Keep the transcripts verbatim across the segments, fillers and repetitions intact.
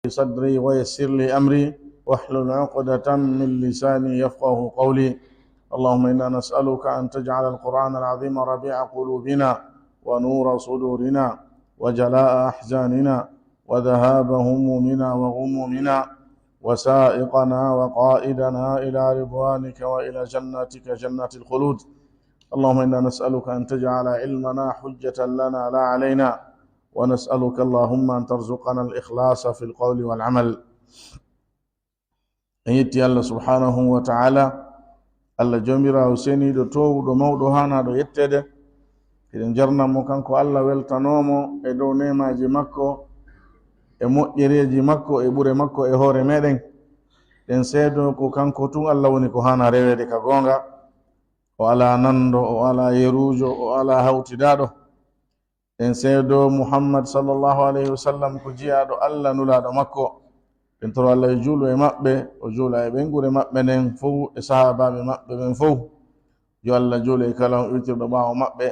صدري ويسر لي أمري واحلل عقدة من لساني يفقه قولي. اللهم إنا نسألك أن تجعل القرآن العظيم ربيع قلوبنا ونور صدورنا وجلاء أحزاننا وذهاب همومنا وغمومنا وسائقنا وقائدنا إلى رضوانك وإلى جناتك جنات الخلود. اللهم إنا نسألك أن تجعل علمنا حجة لنا لا علينا، ونسألك اللهم أن ترزقنا الإخلاص في القول والعمل. En yetti Allah subhanahu wa ta'ala, Allah Joomiraawo seniiɗo, toowuɗo, mawɗo, haanaaɗo yetteede. Eɗen njarna mo kanko Allah, weltanoo mo e dow neemaaji makko, e moƴƴereeji makko, e ɓure makko e hoore meɗen. Ɗen seedo ko kanko tun Allah woni ko haana reweede ka goonga. O alaa nanndo, o alaa yeruujo, o alaa hawtidaaɗo. En seedo Muhammad sallallahu alayhi wa sallam ko jiyaaɗo Allah, nulaaɗo makko. En toro Allah yo juulu e maɓɓe, o juula e ɓeynguure maɓɓe nden fow, e sahaabaaɓe maɓɓe ɓen fow. Yo Allah juulu e kala on iwtirɗo ɓaawo maɓɓe,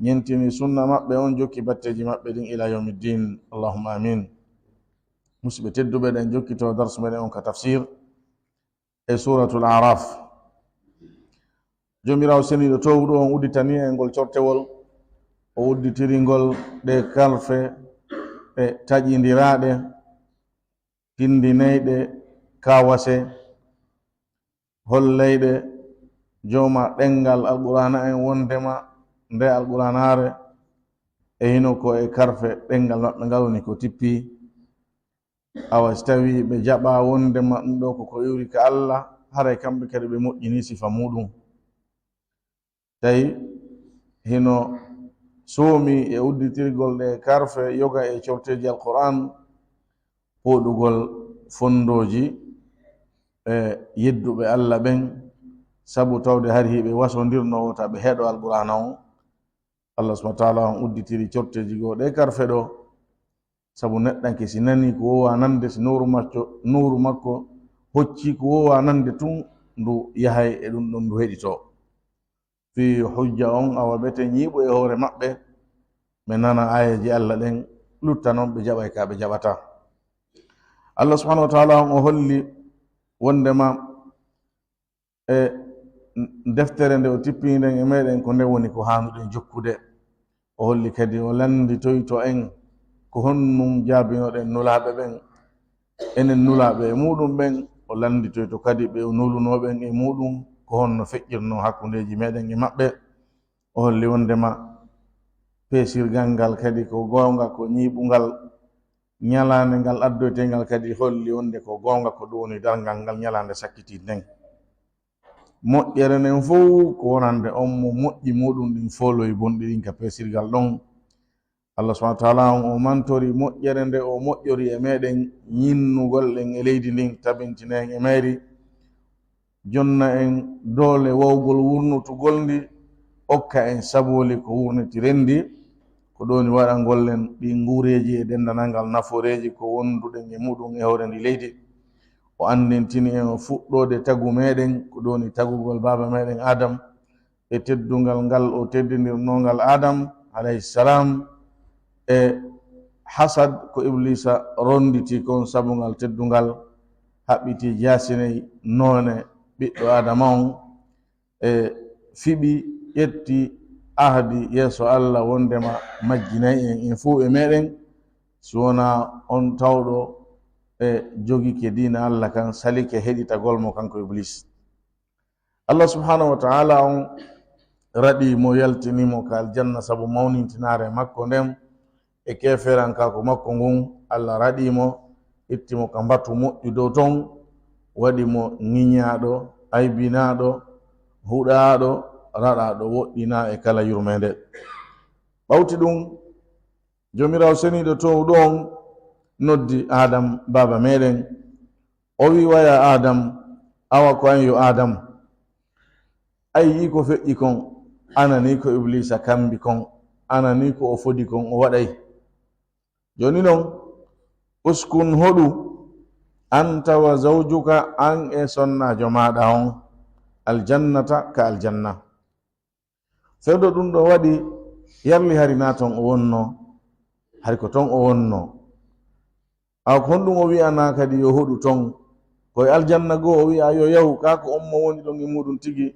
ñentini sunna maɓɓe on, jokki batteeji maɓɓe ɗin ila yawmiddin. Allahumma amin. Musidɓe tedduɓe, ɗen jokkito darsu meɗen on ka tafsir e Suuratul Aaraaf. Joomiraawo seniiɗo toowuɗo on udditani en ngol cortewol, o udditiri ngol ɗe karfe e taƴindiraaɗe, tindineyɗe kawase, holleyɗe jooma ɗenngal Alqur'aana en wondema nde Alqur'aanaare e hino ko e karfe ɗenngal maɓɓe ngal woni ko tippi. Awa, si tawii ɓe jaɓaa wondema ɗum ɗoo ko ko iwri ka Allah, haray kamɓe kadi ɓe moƴƴinii sifa muuɗum. Tawi hino soomi e udditirgol ɗe karfe yoga e corteeji Alqur'aan, pooɗugol fonndooji e yedduɓe Allah ɓen, sabu tawde hari hiɓe wasondirnoo wota ɓe heɗo Alqur'aana on. Allah subhanahu wa ta'ala on udditiri corteeji goo ɗe karfe ɗoo, sabu neɗɗanke si nanii ko woowaa nande, si nowru makko, nowru makko hoccii ko woowaa nande tun, ndu yahay e ɗum ɗon, ndu heɗitoo. Fii hujja on, awa ɓe te ñiiɓu e hoore maɓɓe, ɓe nana aayeeje Allah ɗen, lutta non ɓe jaɓay ka ɓe jaɓataa. Allah subhanahu wa ta'ala on o holli wondema e deftere nde o tippini nden e meɗen, ko nde woni ko haanuɗen jokkude. O holli kadi, o lannditoyto en ko honɗum jaabinoɗen nulaaɓe ɓen, enen nulaaɓe e muɗum ɓen, o lannditoyto kadi ɓe o nulunoo ɓen e muɗum, ko honno feƴƴirnoo hakkundeeji meɗen e maɓɓe. O holli wondema peesirgal ngal kadi ko goonga, ko ñiiɓungal. Ñalaande ngal addoyteengal kadi holli wonde ko goonga, ko ɗum woni darngal ngal ñalaande sakkitiiɗo nden. Moƴƴere nden fow ko wonande on mo moƴƴi muɗum ɗin fooloyi bonɗi ɗin ka peesirgal ɗon. Allah subhanahu wa ta'ala on o mantori moƴƴere nde o moƴƴori e meɗen ñinnugol ɗen e leydi ndin, tabintina en e mayri, jonna en doole wawgol wurnutugol ndi, okka en sabooli ko wurnitiren ndi, ko ɗoni waɗangol en ɗi nguureeji e denndanangal nafooreeji ko wonduɗen e muɗum e hoore ndi leydi. O anndintini en o fuɗɗoode tagu meɗen, ko ɗoni tagugol baaba meɗen Adam, e teddungal ngal o teddindirnoo ngal Adam alayhi salam, e hasad ko Ibliisa ronnditi kon, sabu ngal teddungal haɓɓiti jaasinay noone ɓiɗɗo Adama on, e fiɓi, ƴetti ahdi yeeso Allah wondema majjinay en, en fow e meɗen, si wonaa on tawɗo e jogike diina Allah kan, salike heɗitagol mo kanko Ibliis. Allah subhanahu wa ta'ala on raɗi mo, yaltini mo ka aljanna sabu mawnintinaare makko nden e keeferankaaku makko ngun. Allah raɗi mo, itti mo ka mbatu moƴƴu dow ton, waɗi mo ŋiñaaɗo, aybinaaɗo, huɗaaɗo, raɗaaɗo, woɗɗinaa e kala yurmeende. Ɓawti ɗum, Joomiraawo seniiɗo toowuɗo on noddi Adam, baaba meɗen. O wi'i, "Waya Adam, awa ko an yo Adam. A yi'ii ko feƴƴi kon, a nanii ko Ibliisa kambi kon, a nanii ko o fodi kon o waɗay. Jooni non, uskun, hoɗu, anta wa zawjuka, an e sonnaajo maaɗa on, aljannata, ka aljanna." Fewndo ɗum ɗo waɗi, yarli hari naa ton o wonnoo, hari ko ton o wonnoo. Awa ko honɗum o wi'anaa kadi yo hoɗu ton? Ko e aljanna goo o wi'a yo yahu, kaa ko on mo woni ɗon e muuɗum tigi?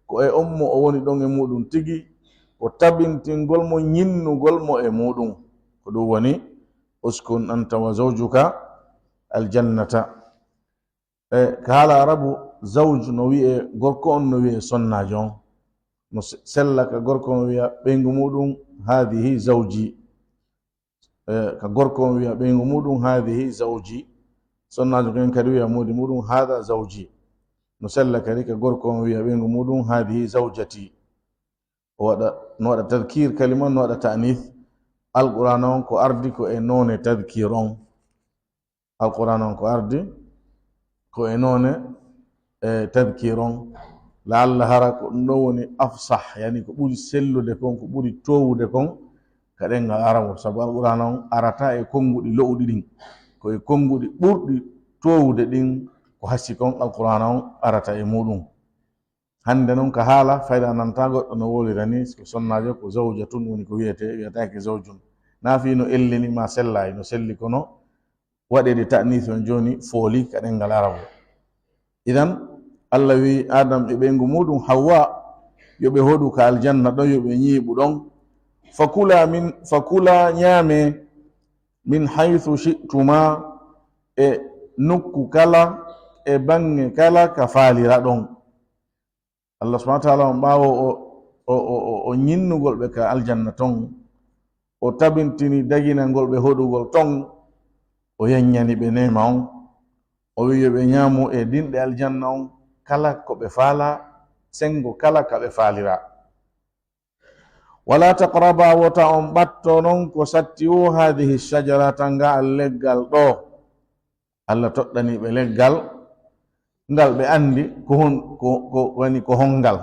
Ko e on mo o woni ɗon e muuɗum tigi, ko tabintingol mo, ñinnugol mo e muuɗum. Ko ɗum woni, "Uskun anta wa zawjuka aljannata." E ka haala arabu, zawj no wi'e gorko on, no wi'e sonnaajo on. No se-, sella ka gorko on wi'a ɓeyngu muuɗum, "Haadihi zawji." E ka gorko on wi'a ɓeyngu muuɗum, "Haadihi zawji." Sonnaajo on kadi wi'a moodi muuɗum, "Haada zawji." No sella kadi ka gorko on wi'a ɓeyngu muuɗum, "Haadihi zawjati." O waɗa, no waɗa tadkiir kalima, no waɗa ta'niis. Alqur'aana on ko ardi ko e noone tadkiir on. Alqur'aana on ko ardi ko e noone, e tadkiir on. La'alla hara ko ɗum ɗon woni afsah, yani ko ɓuri sellude kon, ko ɓuri toowude kon ka ɗemngal arabu. Sabu Alqur'aana on arata e konnguɗi lo'uɗi ɗin. Ko e konnguɗi ɓurɗi toowude ɗin ko hasii kon Alqur'aana on arata e muuɗum. Hannde non ka haala, fayda nanta goɗɗo no wolira ni, ko sonnaajo, ko zawjatun woni ko wi'etee, wi'ataake zawjun. Naa fii no ellini maa sellaay, no selli kono waɗeede ta'niis on jooni fooli ka ɗemngal arabu. Idan, Allah wi'i Adam e ɓeyngu muuɗum Hawwa, yo ɓe hoɗu ka aljanna ɗon, yo ɓe ñiiɓu ɗon. "Fakula min, fakula ñaamee, min haythu shi'tuma, e nokku kala, e baŋŋe kala ka faalira ɗon." Allah subhanahu wa ta'ala on ɓaawo o, o, o, o, o ñinnugol ɓe ka aljanna ton, o tabintini daginangol ɓe hoɗugol ton, o yaññani ɓe neema on, o wi'i yo ɓe ñaamu e dinɗe aljanna on kala ko ɓe faala, senngo kala ka ɓe faalira. "Wala taqraba, wota on ɓatto non ko satti o, haadihi shajarata, ngal leggal ɗo." Allah toɗɗani ɓe leggal ngal ɓe anndi ko hon-, ko, ko woni ko hongal.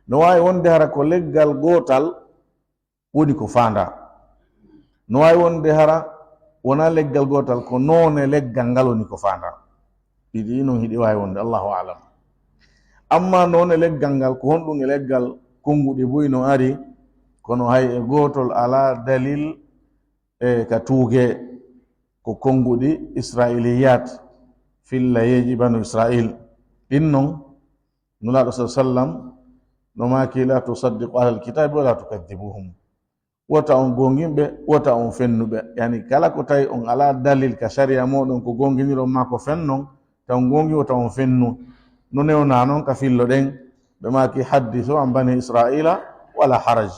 No waawi wonde hara ko leggal gootal woni ko faandaa. No waawi wonde hara wonaa leggal gootal, ko noone leggal ngal woni ko faandaa. Ɗiɗi non hiɗi waawi wonde, Allahu a'lam. Amma noone leggal ngal, ko honɗum e leggal konnguɗi buy no ari, kono hay e gootol alaa dalil e ka tuugee, ko konnguɗi Isra'iliyat, fillayeeji Banu Isra'il. Ɗin non, Nulaaɗo sallallahu alaihi wasallam no maaki, "La tusaddiqu ahlal kitaabi wa la tukaddibuhum." Wota on goonginɓe, wota on fennuɓe. Yani kala ko tawi on alaa dalil ka sariya mooɗon ko goonginiron maa ko fennon, taw goongi wota on fennu. No newnaa non ka fillo ɗen, ɓe maaki, "Haddisu an bani Isra'ila wala haraj."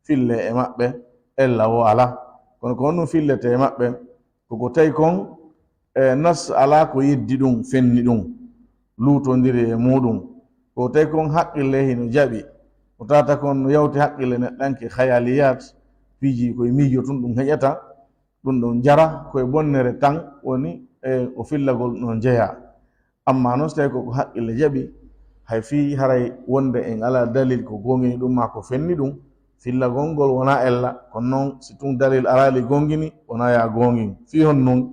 Fille e maɓɓe, ella wo alaa. Kono ko honɗum fillete e maɓɓe? Ko ko tawi kon, e, nas alaa ko yeddi ɗum, fenni ɗum, luutondiri e muuɗum. Ko tawi kon haqqille hino jaɓi. Ko tawata kon no yawti haqqille neɗɗanke, khayaliyat, piiji ko e miijo tun ɗum heƴata, ɗum ɗon jara, ko e bonnere tan woni, e, ko fillagol ɗum ɗon jeyaa. Amma non, so tawi ko ko haqqille jaɓi, hay fii haray wonde en alaa dalil ko goongini ɗum maa ko fenni ɗum, fillagol ngol wonaa ella, kono non si tun dalil araali goongini, wonaa yaa goongin. Fii honɗum?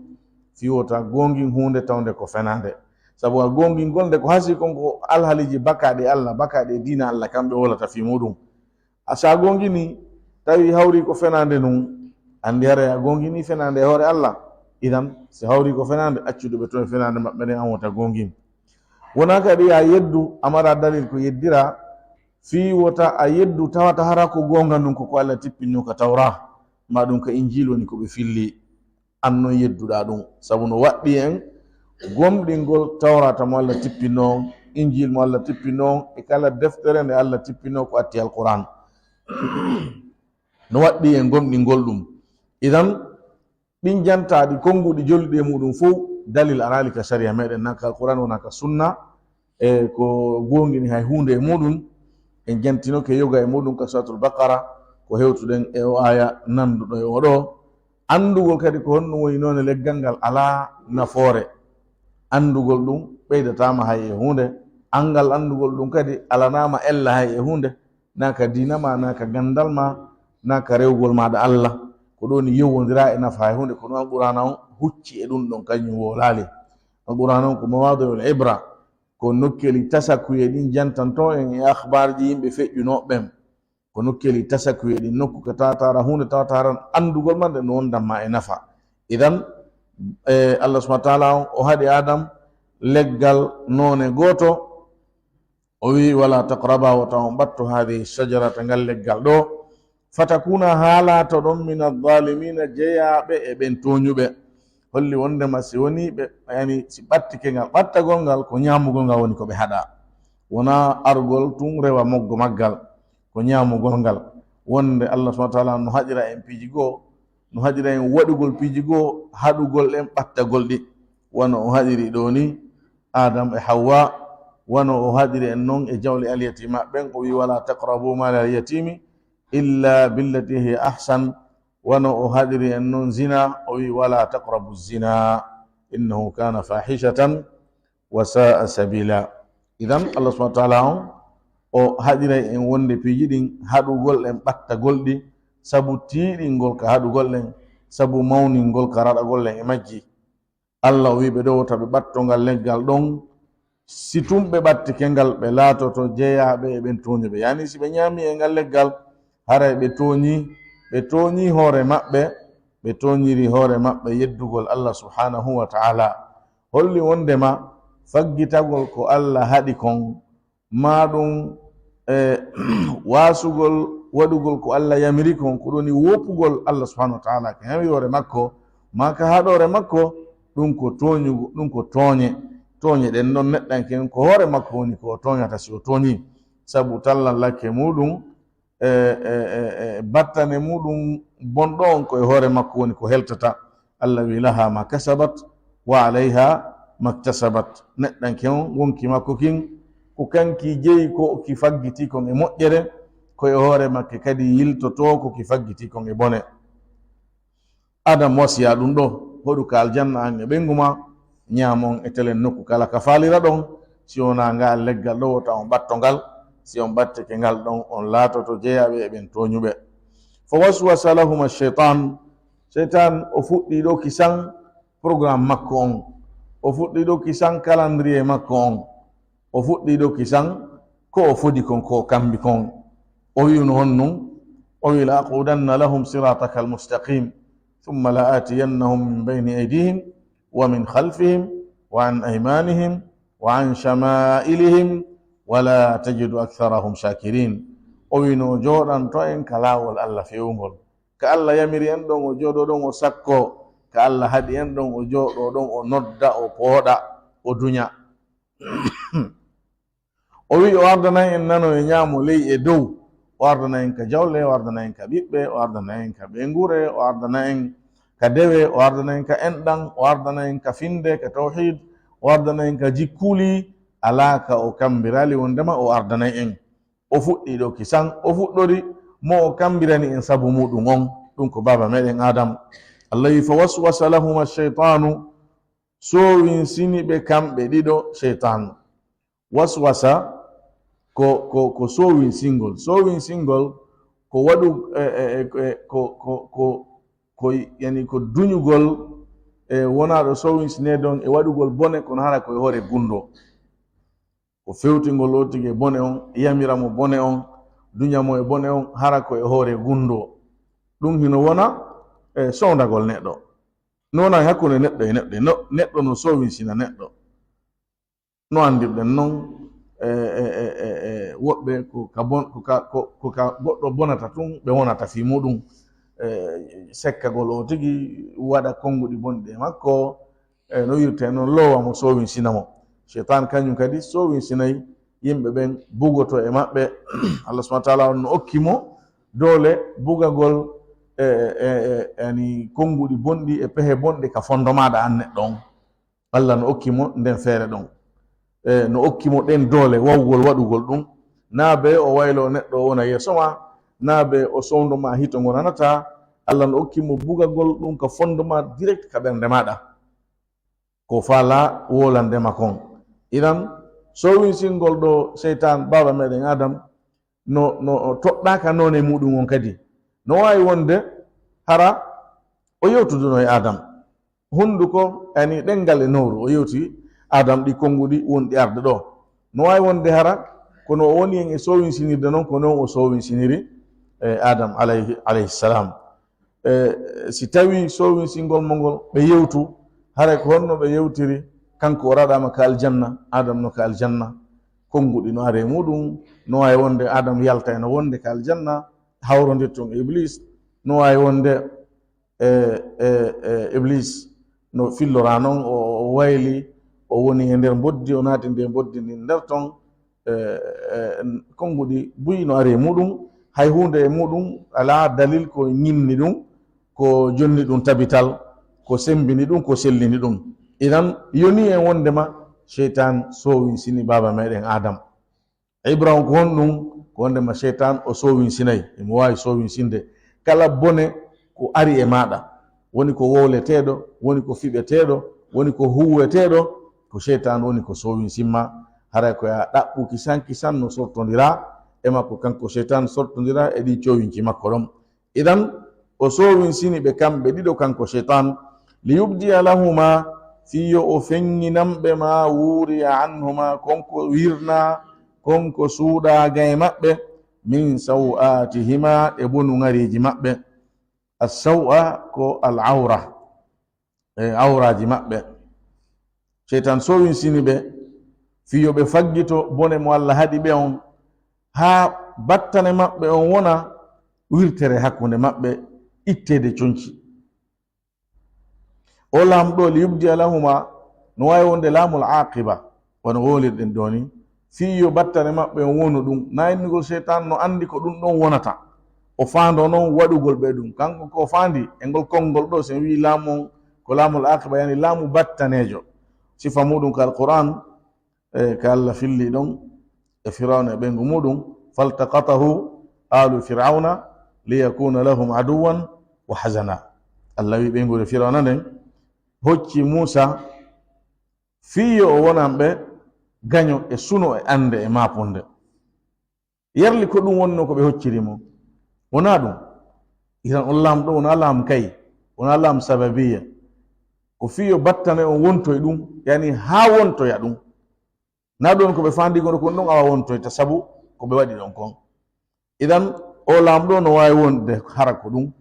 Fii wota goongin huunde tawnde ko fenaande. Sabu a goongingol nde ko hasii kon ko alhaaliji bakaaɗi Allah, bakaaɗi e diina Allah, kamɓe wolata fii muuɗum. A so a goongini, tawi hawri ko fenaande nun, anndi haray a goongini fenaande e hoore Allah. Idan, si hawri ko fenaande, accude ɓe toon e fenaande maɓɓe nden, an wota goongin. Wonaa kadi a yeddu, a mara dalil ko yeddiraa, fii wota a yeddu tawata hara ko goonga nun ko ko Allah tippinno ka Tawra, maa ɗum ka Injiil woni ko ɓe filli. An non yedduɗaa ɗum, sabu no waɗɗii en gomɗingol Tawraata mo Allah tippinno on, Injiil mo Allah tippinno on, e kala deftere nde Allah tippinno ko atti Alqur'aan. No waɗɗii en gomɗingol ɗum. Idan, ɗin jantaaɗi, konnguɗi jolliɗi e muuɗum fow, dalil araali ka sariya meɗen, naa ka Alqur'aan, wonaa ka sunna, e ko goongini hay huunde e muuɗum. En jantinoke yoga e muuɗum ka Suuratul Baqara, ko hewtuɗen e o aaya nanduɗo e o ɗoo. Anndugol kadi ko honɗum woni noone leggal ngal alaa nafoore. Anndugol ɗum ɓeydataama hay e huunde. Anngal anndugol ɗum kadi alanaama ella hay e huunde. Naa ka diina maa, naa ka ganndal maa, naa ka rewgol maaɗa Allah. Ko ɗum woni yowondiraa e nafa hay huunde, ko ɗum Alqur'aana on hucci e ɗum ɗon, kañum wowlaali. Alqur'aana on ko mawaadi'ul ibra, ko nokkeeli tasakuye ɗin jantanto en e akhbaarji yimɓe feƴƴunooɓe ɓen. Ko nokkeeli tasakuye ɗin, nokku ka tawata hara huunde tawata hara anndugol ma nde no wondan ma e nafa. Idan, E, Allah subhanahu wa ta'ala on, o haɗi Adam leggal noone gooto. O wi, "Wala taqraba, wota on ɓatto hadihi shajarata, ngal leggal ɗo. Fatakuna, haa laatoɗon min adh-dhalimina, jeyaaɓe e ɓen tooñuɓe." Holli wondema si woni ɓe, yani, si ɓattike ngal, ɓattagol ngal ko ñaamugol ngal woni ko ɓe haɗa. Wona argol tun rewa moggo maggal, ko ñaamugol ngal. Wonde Allah subhanahu wa ta'ala no haɗira en piiji goo, no haɗira en waɗugol piiji goo, haɗugol en ɓattagol ɗi. Wano o haɗiri ɗo ni Adam e Hawwa, wano o haɗiri en non e jawle alyatima ɓen, o wi, "Wala taqrabu mala alyatimi illa billati hiya ahsan." Wano o haɗiri en non zina, o wi, "Wala taqrabu zina, innahu kana fahishatan wa sa'a sabila." Idan, Allah subhanahu wa ta'ala on, o haɗiray en wonde piiji ɗin, haɗugol en ɓattagol ɗi, sabu tiiɗingol ka haɗugol en, sabu mawningol ka raɗagol en e majji. Allah o wi ɓe ɗo, wota ɓe ɓatto ngal leggal ɗon, si tun ɓe ɓattike ngal, ɓe laatoto jeyaaɓe e ɓen tooñuɓe. Yani, si ɓe ñaami e ngal leggal, haray ɓe tooñi, ɓe tooñi hoore maɓɓe, ɓe tooñiri hoore maɓɓe yeddugol Allah subhanahu wa ta'ala. Holli wondema faggitagol ko Allah haɗi kon, maa ɗum, e, waasugol waɗugol ko Allah yamiri kon, ko ɗoni woppugol Allah subhanahu wa ta'ala ka yamiroore makko, maa ka haɗoore makko, ɗum ko tooñugo, ɗum ko tooñe. Tooñe ɗen non neɗɗanke on ko hoore makko woni ko o tooñata si o tooñi, sabu tallallake muɗum e, e, e, e battane muɗum bonɗo on ko e hoore makko woni ko heltata. Allah wi, "Laha ma kasabat wa alayha maktasabat." Neɗɗanke on, wonki makko kin, ko kanki jeyi ko ki faggiti kon e moƴƴere, ko e hoore makke kadi yiltoto ko ki faggiti kon e bone. Adam wasiya ɗum ɗo, hoɗu ka aljanna an e ɓeyngu ma, ñaamon e telen nokku kala ka faalira ɗon, si wonaa ngal leggal ɗo, wota on ɓatto ngal, si on ɓattike ngal ɗon, on laatoto jeyaaɓe e ɓen tooñuɓe. Fa waswasa lahuma shaytan, shaytan o fuɗɗi ɗo kisan programme makko on, o fuɗɗi ɗo kisan calendrier makko on. O fuɗɗi ɗo kisan ko o fodi kon, ko o kambi kon. O wi'uno honnun, o wi'i, "La aqudanna lahum sirataka almustaqim, thumma la atiyannahum min bayni aydihim wa min khalfihim wa an aymanihim wa an shama'ilihim wa la tajidu aktharahum shakirin." O wi'uno, "O jooɗanto en ka laawol Allah feewungol. Ka Allah yamiri en ɗon, o jooɗo ɗon, o sakko. Ka Allah haɗi en ɗon, o jooɗo ɗon, o nodda, o pooɗa, o duña." O wi'i, o ardana en nano e ñaamo, ley e dow. O ardana en ka jawle, o ardana en ka ɓiɓɓe, o ardana en ka ɓeynguure, o ardana en ka dewe, o ardana en ka enɗan, o ardana en ka finde, ka tawhid, o ardana en ka jikkuuli, alaa ka o kambirali wondema o ardana en. O fuɗɗi ɗo kisan, o fuɗɗori mo o kambirani en sabu muɗum on, ɗum ko baaba meɗen Adam. Allah wi, "Fa waswasa lahuma shaytanu," sowinsini ɓe kamɓe ɗiɗo shaytan. Waswasa ko, ko, ko sowinsingol. Sowinsingol ko waɗu, e, e, e, e, ko, ko, ko, ko, yani ko duñugol, e, wonaa ɗo sowinsine ɗon e waɗugol bone, kono hara ko e hoore gundo. Ko fewtingol o tigi e bone on, yamira mo bone on, duña mo e bone on, hara ko e hoore gundo. Ɗum hino wona, e, sowndagol neɗɗo. No wona e hakkunde neɗɗo e neɗɗo, no, neɗɗo no sowinsina neɗɗo. No anndirɗen non, e, e, e, e, e, woɓɓe ko ka bon-, ko ka, ko, ko ka goɗɗo bonata tun ɓe wonata fii muɗum. E, sekkagol o tigi, waɗa konnguɗi bonɗi e makko, e, no wi'irtee non, loowa mo, sowinsina mo. Shaytan kañum kadi sowinsinay yimɓe ɓen, bugoto e maɓɓe. Allah subhanahu wa ta'ala on no okki mo doole bugagol e, e, e, e, yani konnguɗi bonɗi e pehe bonɗe ka fondo maaɗa an neɗɗo on. Allah no okki mo nden feere ɗon. E, no okki mo ɗen doole wawugol waɗugol ɗum. Naa be o waylo neɗɗo o wona yeeso ma, naa be o sowndo ma hito ngo nanataa. Allah no okki mo bugagol ɗum ka fondo ma direct ka ɓernde maaɗa. Ko faala wolande ma kon. Idan, sowinsingol ɗo seytaan baaba meɗen Adam, no, no toɗɗaaka noone muɗum on kadi. No waawi wonde hara o yewtuduno e Adam. Hunduko, yani ɗenngal e nowru, o yewti Adam ɗi konnguɗi wonɗi arde ɗo. No waawi wonde hara kono o woni en e sowinsinirde non, ko non o sowinsiniri, e, Adam alayhi, alayhi salam. E, si tawi sowinsingol mo ngol, ɓe yewtu, Haray ko honno ɓe yewtiri? Kanko o raɗaama ka aljanna, Adam no ka aljanna. Konnguɗi no ari e muɗum, no waawi wonde Adam yalta eno wonde ka aljanna, hawrondir ton e Iblis, no waawi wonde e, e, e Iblis no fillora non, o, o wayli, o woni e nder mboddi, o naati nder mboddi ndin nder ton. E, e, konnguɗi buy no ari e muɗum, hay huunde e muɗum alaa dalil ko ñinni ɗum, ko jonni ɗum tabital, ko semmbini ɗum, ko sellini ɗum. Idan, yoni en wondema seytan sowinsini baaba meɗen Adam. Ibra on ko honɗum? Ko wondema seytan o sowinsinay, emo waawi sowinsinde. Kala bone ko ari e maɗa, woni ko wowleteɗo, woni ko fiɓeteɗo, woni ko huweteɗo, ko seytan woni ko sowinsinma. Haray ko ya ɗaɓɓu kisan kisan no sortondira e makko, kanko seytan sortondira e ɗin cowinci makko ɗon. Idan, o sowinsini ɓe kamɓe ɗiɗo, kanko seytan, liyubdiya lahuma, fii yo o feññinan ɓe, ma wuriya anhuma, kon ko wirna, kon ko suuɗaaga e maɓɓe, min saw'atihima, e bonuŋareeji maɓɓe. As-saw'a ko al-awra, e awraaji maɓɓe. Seytan sowinsini ɓe, fii yo ɓe faggito bone mo Alla haɗi ɓe on, haa battane maɓɓe on wona wirtere hakkunde maɓɓe, itteede conci. O laamu ɗo, li yubdiya lahuma, no waawi wonde laamul aaqiba, wano wowlirɗen ɗoo ni, fii yo battane maɓɓe on wonu ɗum. Na innugol seytan no anndi ko ɗum ɗon wonata. O faandoo non waɗugol ɓe ɗum. Kanko ko o faandi e ngol konngol ɗoo, si en wi'i laamu on ko laamul aaqiba, yani laamu battaneejo. Sifa muɗum ka Alqur'an, e ka Alla filli ɗon e Firawna e ɓeyngu muɗum, faltaqatahu alu Firawna liyakuna lahum aduwan wa hazana. Alla wi ɓeynguure Firawna nden hocci Muusa fii yo o wonan ɓe gaño e suno e annde e maapunde. Yarli ko ɗum wonno ko ɓe hocciri mo? Wonaa ɗum. Iran on laam ɗo, wonaa laam kay, wonaa laam sababiya. Ko fii yo battane on wontoy ɗum, yani haa wontoya ɗum. Na ɗon ko ɓe faandi gono kon ɗon awa wontoyta sabu ko ɓe waɗi ɗon kon. Idan, o laam ɗo no waawi wonde hara ko ɗum.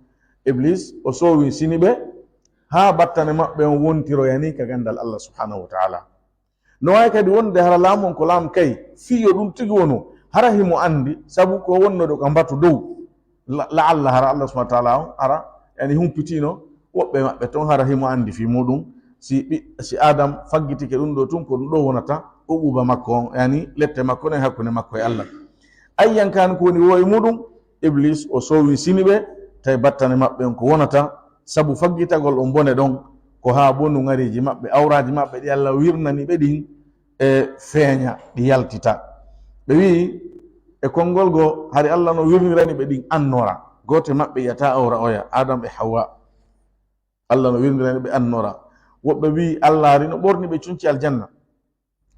Iblis, o sowinsini ɓe haa battane maɓɓe on wontiroyani ka ganndal Allah subhanahu wa ta'ala. No waawi kadi wonde hara laamu on ko laam kay, fii yo ɗum tigi wonu, hara himo anndi, sabu ko wonnoɗo ka mbatu dow. La, la Allah hara Allah subhanahu wa ta'ala on hara, yani humpitino woɓɓe maɓɓe ton, hara himo anndi fii muɗum. Si ɓi-, si Adam faggitike ɗum ɗo tun, ko ɗum ɗo wonata uquba makko on, yani lette makko ɗen hakkunde makko e Allah. Ayyan kan ko woni wo e muɗum, Iblis o sowinsini ɓe, tawi battane maɓɓe on ko wonata, sabu faggitagol on bone ɗon, ko haa bonuŋareeji maɓɓe, awraaji maɓɓe ɗi Allah wirnani ɓe ɗin, e feeña, ɗi yaltita. Ɓe wi'i, e konngol goo, hari Allah no wirnirani ɓe ɗin annora. Gooto e maɓɓe yi'ata awra oya, Adam e Hawwa. Allah no wirnirani ɓe annora. Woɓɓe wi'i, Allah hari no ɓorni ɓe cunci aljanna.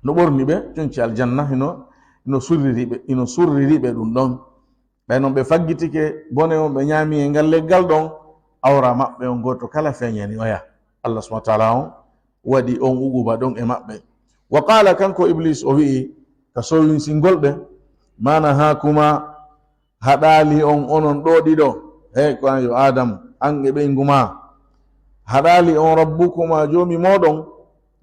No ɓorni ɓe cunci aljanna, hino, hino surriri ɓe, hino surriri ɓe ɗum ɗon. Ɓay non ɓe faggitike bone on, ɓe ñaami e ngal leggal ɗon, awra maɓɓe on gooto kala feeñani oya. Allah subhanahu wa ta'ala on waɗi on uquba ɗon e maɓɓe. Wa qala, kanko Iblis o wi'i, ka sowinsingol ɓe, ma nahaakuma, haɗaali on onon ɗo ɗiɗo, hey ko an yo Adam, an e ɓeyngu ma, haɗaali on rabbukuma, joomi mooɗon,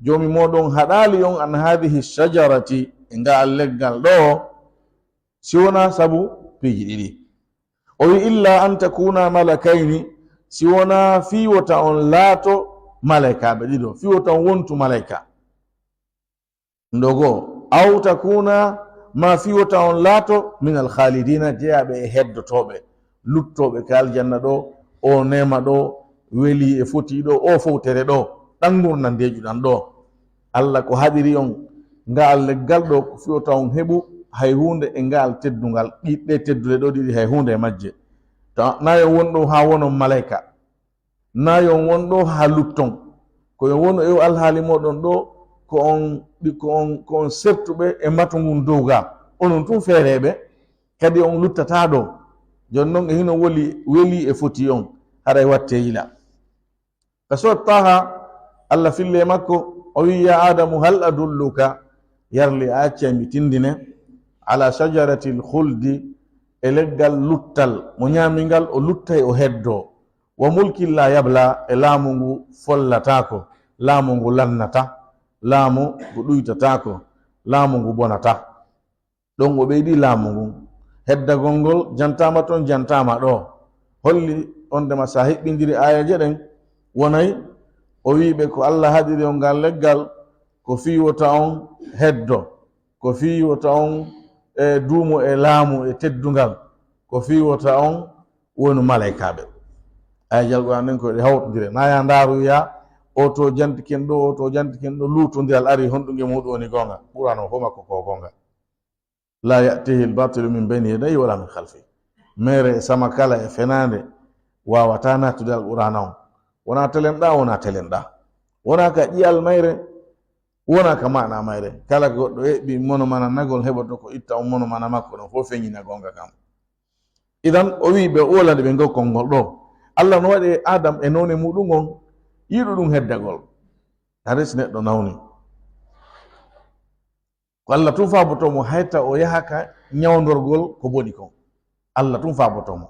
joomi mooɗon haɗaali on an hadhihi shajarati, e ngal leggal ɗo, si wonaa sabu piiji ɗiɗi. O wi, illa an takuna malakayni, si wonaa fii wota on laato malaykaaɓe ɗiɗo, fii wota on wontu malayka. Ndogo, aw takuna, ma fii wota on laato min al khalidina, jeyaaɓe e heddotooɓe, luttooɓe ka aljanna ɗo, o neema ɗo, weli e foti ɗo, o fowtere ɗo, ɗan ngurndan deeƴuɗan ɗo. Allah ko haɗiri on ngaal leggal ɗo, ko fii wota on heɓu hay huunde e ngaal teddungal, ɗi, ɗe tedduɗe ɗo ɗiɗi, hay huunde e majje. Ta, na yo won ɗo haa wonon malayka, na yo won ɗo haa lutton. Ko yo wonu e o alhaali moɗon ɗo, ko on, ɗi, ko on, ko on sertuɓe e mbatu ngun dow ga. Onon tun feereeɓe, kadi on luttataa ɗo. Jon non e hino woli, weli e foti on, haray watte yila. Ka surat Taha, Allah fille makko, o wi, ya Adamu, hal adulluka, yarli a accay mi tindine, ala shajaratil khuldi, e leggal luttal, mo ñaami ngal o luttay o heddo, wa mulkin la yabla, e laamu ngu follataako. Laamu ngu lannata, laamu ngu ɗuytataako, laamu ngu bonata. Ɗon o ɓeydi laamu ngun. Heddagol ngol jantaama ton, jantaama ɗoo. Holli on ndema so a hiɓɓindiri aayeeje ɗen, wonay o wi'i ɓe ko Alla haɗiri on ngal leggal, ko fii wota on heddo, ko fii wota on, e, duumo e laamu e teddungal, ko fii wota on wonu malaykaaɓe. Aayeeje Alqur'aan ɗen ko ɗe hawtondire. Na ya ndaaru ya, o to janti ken ɗo, o to janti ken ɗo, luutondiral ari, honɗun e muɗum woni goonga? Qur'aan o fof makko ko goonga. La ya'tihi al-batilu min bayni yadayhi wala min khalfi. Meere e sama kala e fenaande waawata nattude Alqur'aana on. Wona telenɗa, wona telenɗa. Wona ka ƴi'al mayre, wona ka maana mayre. Kala ko goɗɗo eɓɓi monomana nagol heɓoto ko itta on monomana makko ɗon fof feññina goonga kam. Idan o wi'i ɓe o wolani ɓe ngol konngol ɗo. Allah no waɗi Adam e noone muɗum on yiɗuɗum heddagol. Haray si neɗɗo nawni. Ko Allah tun faaboto mo, hayta o yahaka ñawndorgol ko boni kon. Allah tun faaboto mo.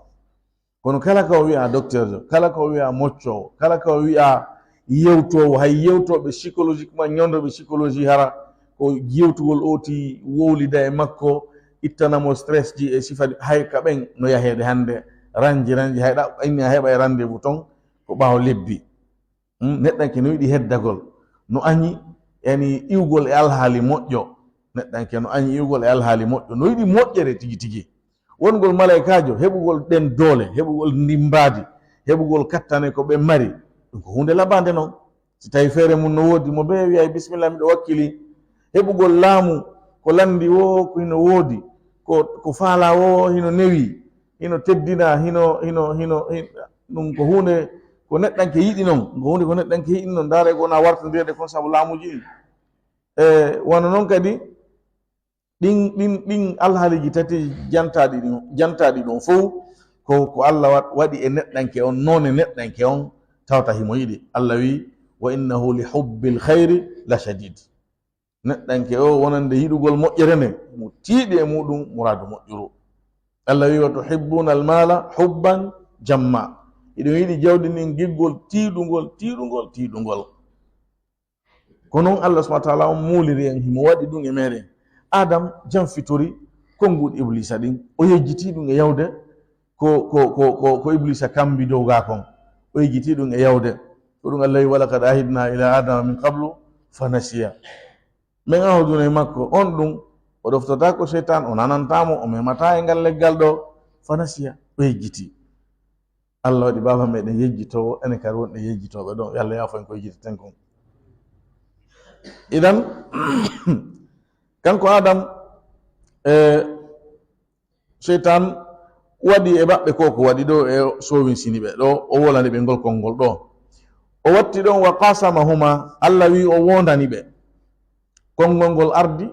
Kono kala ka o wi'a docteur, kala ka o wi'a moccoowo, kala ka o wi'a yewtoowo, hay yewtooɓe psychologiquement, ñawndooɓe psychologie hara ko yewtugol oti wowlida e makko, ittana mo stress ji e sifa ɗi, hay ka ɓen no yaheede hannde, ranji, ranji, hay ɗa, inni a heɓa e rendez-vous ton ko ɓaawo lebbi. Hmm, neɗɗanke no yiɗi heddagol, no añi, yani, iwgol e alhaali moƴƴo. Neɗɗanke no añi iwgol e alhaali moƴƴo, no yiɗi moƴƴere tigi tigi. Wongol malaykaajo, heɓugol ɗen doole, heɓugol ndin mbaadi, heɓugol kattane ko ɓe mari, ɗum ko huunde labande non. Si tawi feere mum no woodi, mo bee wi'ay, "Bismillah, miɗo wakkili." Heɓugol laamu, ko lanndi woo, ko hino woodi, ko, ko faalaa woo, hino newi, hino teddina, hino, hino, hino, hin-, ɗum ko huunde ko neɗɗanke yiɗi non, ko huunde ko neɗɗanke yiɗi non. Ndaare ko na wartondirede kon sabu laamuuji ɗin. E wano non kadi, ɗin, ɗin, ɗin alhaaliiji tati jantaaɗi ɗin, jantaaɗi ɗon fow, ko, ko Allah wa-, waɗi e neɗɗanke on, noone neɗɗanke on tawata himo yiɗi. Allah wi'i, "Wa innahu li hubbil khayri la shadid." Neɗɗanke o wonande yiɗugol moƴƴere nden, mo tiiɗi e muɗum muraadu moƴƴuru. Allah wi'i, "Wa tuhibbuna al-mala hubban jamma." Hiɗon yiɗi jawdi ndin giggol tiiɗungol, tiiɗungol, tiiɗungol. Ko non Allah subhanahu wa ta'ala on muuliri en, himo waɗi ɗum e meɗen. Adam janfitori konnguɗi Iblisa ɗin, o yejjiti ɗum e yawde ko, ko, ko, ko, ko Iblisa kambi dow gaa kon. O yejjiti ɗum e yawde. Ko ɗum Allah wi, "Walaqad ahidna ila Adama min qablu fanasiya." Min ahduno e makko, on ɗum, o ɗoftotaako seytaan, o nanantaa mo, o memataa e ngal leggal ɗo, fanasiya, o yejjiti. Allah waɗi baaba meɗen yejjitoowo, enen kadi wonɗen yejjitooɓe ɗo. Yo Allah yaafo en ko yejjiteten kon. Idan, kanko Adam, e, seytaan waɗi e maɓɓe ko ko waɗi ɗo, e sowinsini ɓe ɗo, o wolani ɓe ngol konngol ɗo. O watti ɗon, "Wa qasamahuma", Allah wi o wondani ɓe. Konngol ngol ardi,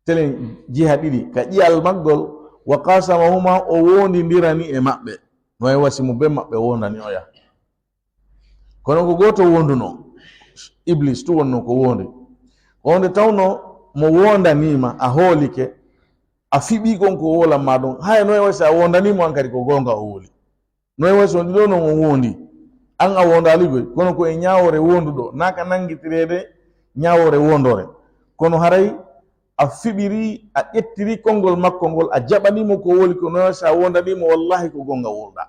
telen jiha ɗiɗi, ka ƴi'al maggol, "Wa qasamahuma", o wondindirani e maɓɓe. No e wasi mo be maɓɓe wondani oya. Kono ko gooto wonduno, Iblis tu wonno ko wondi. Ko wonde tawno mo wondaniima, a hoolike, a fiɓii kon ko woolan ma ɗon. Haya no e wasi a wondaniimo an kadi ko goonga o wooli. No e wasi on ɗiɗo non on wondi. An a wondaali goy, kono ko e ñaawoore wonduɗo, naa ka nangitireede ñaawoore wondore. Kono haray a fiɓiri, a ƴettiri konngol makko ngol, a jaɓaniimo ko wooli ko, no e wasi a wondaniimo, wallahi ko goonga woluɗa.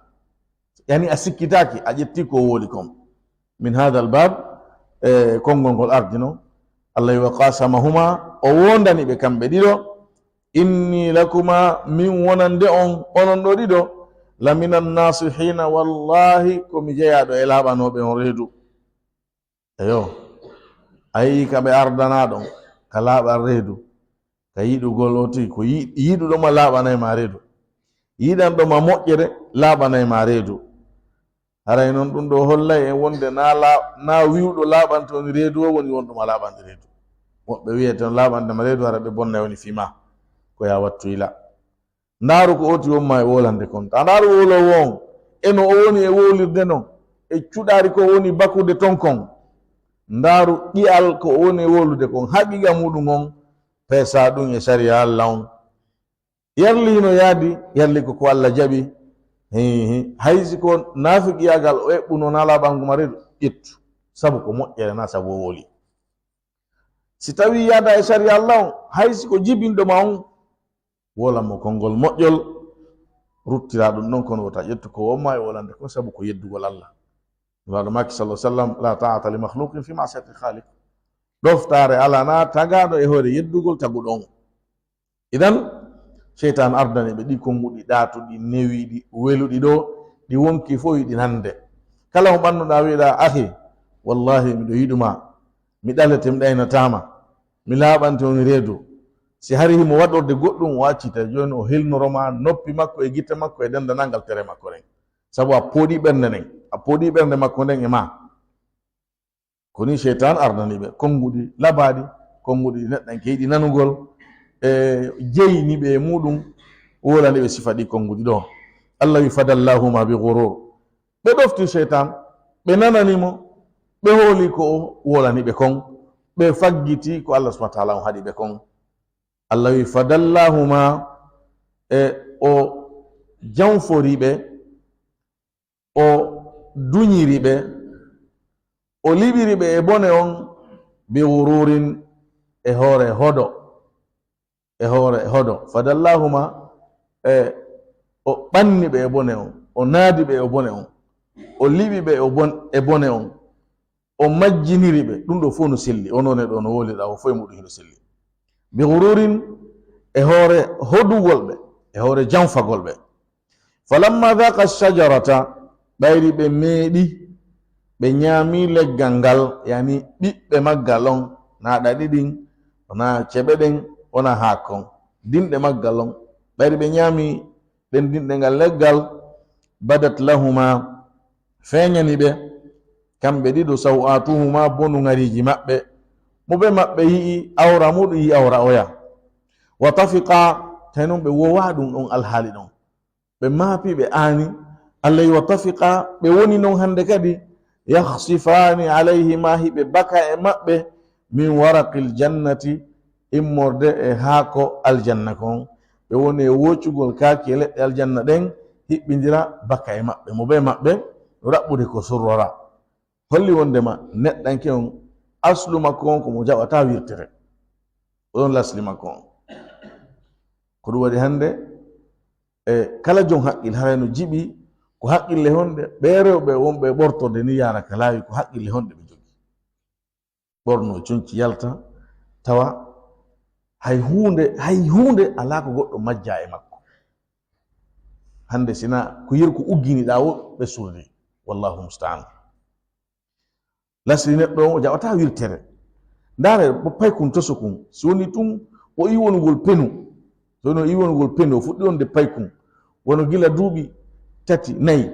Yani a sikkitaaki, a ƴetti ko wooli kon. Min hadha al-bab, e, konngol ngol ardi non. Allah wa qasamahuma, o wondani ɓe kamɓe ɗiɗo, "Inni lakuma, min wonande on, onon ɗo ɗiɗo, la minan nasihina, wallahi ko mi jeyaaɗo e laaɓanooɓe on reedu." Eyo, a yii ka ɓe ardanaa ɗon, ka laaɓan reedu, ka yiɗugol oti, ko yi-, yiɗuɗo ma laaɓanay ma reedu. Yiɗanɗo ma moƴƴere laaɓanay ma reedu. Haray non ɗum ɗo hollay en wonde naa laa-, naa wi'uɗo laaɓanto ni reedu o woni wonɗo ma laaɓande reedu. Woɓɓe wi'ete on laaɓande ma reedu, hara ɓe bonnay woni fima. Ko ya wattu ila. Ndaaru ko oti won ma e wolande kon. Ta ndaaru wolowo on. E no o woni e wolirde non. E cuɗaari ko woni bakude ton kon. Ndaaru ƴi'al ko o woni e wolude kon. Haqiqa muɗum on, peesa ɗum e sariya Allah on. Yarli hino yaadi, yarli ko ko Allah jaɓi. Hi, hi. Hay si ko naafiqiyaagal o eɓɓuno na laaɓangu ma reedu, ƴettu. Sabu ko moƴƴere na sabu o woli. Si tawi yaada e sariya Allah on, hay si ko jibinɗo ma on, wolan mo konngol moƴƴol, ruttira ɗum ɗon, kono wota ƴettu ko wonma e wolande kon, sabu ko yeddugol Allah. Nulaaɗo maaki, sallallahu alaihi wasallam, "La ta'ata li makhluqin fi ma'siyati khaliq." Ɗoftaare alana tagaaɗo e hoore yeddugol taguɗo on. Idan, seytaan ardani ɓe ɗi konnguɗi ɗaatuɗi, newiɗi, weluɗi ɗo, ɗi wonki fof yiɗi nande. Kala mo ɓannuɗaa wiɗa, "Ahi, wallahi miɗo yiɗuma, mi ɗalete, mi ɗaynataama, mi laaɓante on reedu." Si hari himo waɗorde goɗɗum, o accita jooni, o hilnoroma noppi makko e gite makko e dendanangal tere makko nden. Sabu a pooɗi ɓernde nden, a pooɗi ɓernde makko nden e ma. Ko ni seytaan ardani ɓe konnguɗi labaaɗi, konnguɗi neɗɗanke yiɗi nanugol, e jeyni ɓe e muɗum, wolani ɓe sifa ɗi konnguɗi ɗo. Allah wi, "Fadallahuma bi ghurur." Ɓe ɗofti seytaan, ɓe nanani mo, ɓe hooli ko o wolani ɓe kon, ɓe faggiti ko Allah subhanahu wa ta'ala on haɗi ɓe kon. Allah wi, "Fadallahuma," e o janfori ɓe, o duñiri ɓe, o liɓiri ɓe e bone on, bi ghururin, e hoore hodo, e hoore hodo. Fadallahuma, e o ɓanni ɓe e bone on, o naadi ɓe e bone on, o liɓi ɓe e bon-, e bone on, o majjiniri ɓe. Ɗum ɗo fof no selli, o noone ɗo no woliɗa o fof e muɗum hino selli. Bi ghururin, e hoore hodugol ɓe, e hoore janfagol ɓe. Falamma dhaqa shajarata, ɓayri ɓe meeɗi, ɓe ñaami leggal ngal, yani ɓiɓɓe maggal on, na ɗaɗi ɗin, wona ceɓe ɗen, wona haakon, dinɗe maggal on, ɓayri ɓe ñaami ɗen dinɗe ngal leggal, badat lahuma, feeñani ɓe, kamɓe ɗiɗo, saw'atuhuma, bonungariiji maɓɓe, mo ɓe maɓɓe yi'i awra muɗum, yi'i awra oya. Wa tafiqa, tawi non ɓe wowa ɗum ɗon alhaali ɗon. Ɓe maapi, ɓe aani. Allah wi, "Wa tafiqa," ɓe woni non hannde kadi, "yakhsifani alayhima," hiɓe baka e maɓɓe, "min waraqil jannati," immorde e haako aljanna kon. Ɓe woni e woocugol kaaki e leɗɗe aljanna ɗen, hiɓɓindira baka e maɓɓe. Mo bee maɓɓe no raɓɓude ko surrora. Holli wondema neɗɗanke on, aslu makko on ko mo jaɓata wirtere. O ɗon lasli makko on. Ko ɗum waɗi hannde, e kala jon haqqil, haray no jiɓi ko haqqille honɗe, ɓee rewɓe wonɓe e ɓortorde ni yaara ka laawi, ko haqqille honɗe ɓe jogii. Ɓorno conci yalta, tawa hay huunde, hay huunde alaa ko goɗɗo majja e makko. Hannde sina ko yeru ko ugginiɗaa o ɓe surri. Wallahu musta'an. Lasli neɗɗo on, o jaɓataa wirtere. Ndaare, bo paykun toso kun, si woni tun, o iwonugol penu. Si woni o iwonugol penu, o fuɗɗi wonde paykun. Wono gila duuɓi tati, nayi.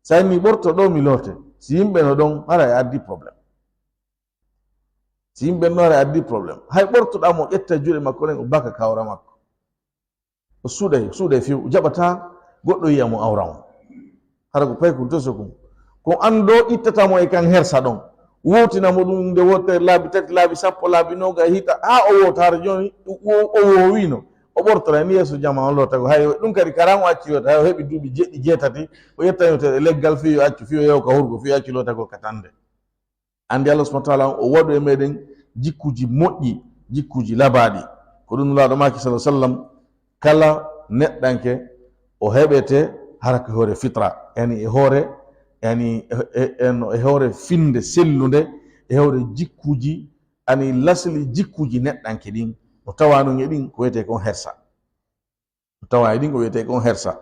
Sa inni ɓorto ɗo mi loote. Si yimɓe no ɗon, hara e addi problème. Si yimɓe no, hara e addi problème. Hay ɓortoɗaa mo, ƴetta juuɗe makko ɗen, o baka kawra makko. O suuɗay, suuɗay few, o jaɓataa goɗɗo yi'a mo awra on. Hara ko paykun toso kun. Ko an ɗo ittata mo e kan hersa ɗon. Wootina mo ɗum nde wootere laabi tati, laabi sappo, laabi noga hita, haa o woota, hara jooni o, o woowino. O ɓortora ni yeeso jama on loota ko. Hay ɗum kadi karan o acci loota, hay o heɓi duuɓi jeɗɗi, jeetati, o ƴetta ñootooɗe leggal fii yo accu, fii yo yew ka hurgo, fii yo accu loota ko ka tande. Anndi Allah subhanahu wa ta'ala o waɗu e meɗen jikkuuji moƴƴi, jikkuuji labaaɗi. Ko ɗum Nulaaɗo maaki, sallallahu alaihi wasallam, kala neɗɗanke o heɓete hara ko e hoore fitra, yani e hoore, yani e, e, e, no e hoore finde sellunde, e hoore jikkuuji, ani lasli jikkuuji neɗɗanke ɗin, no tawa ɗum e ɗin ko wiyetee kon hersa. Tawa e ɗin ko wiyetee kon hersa.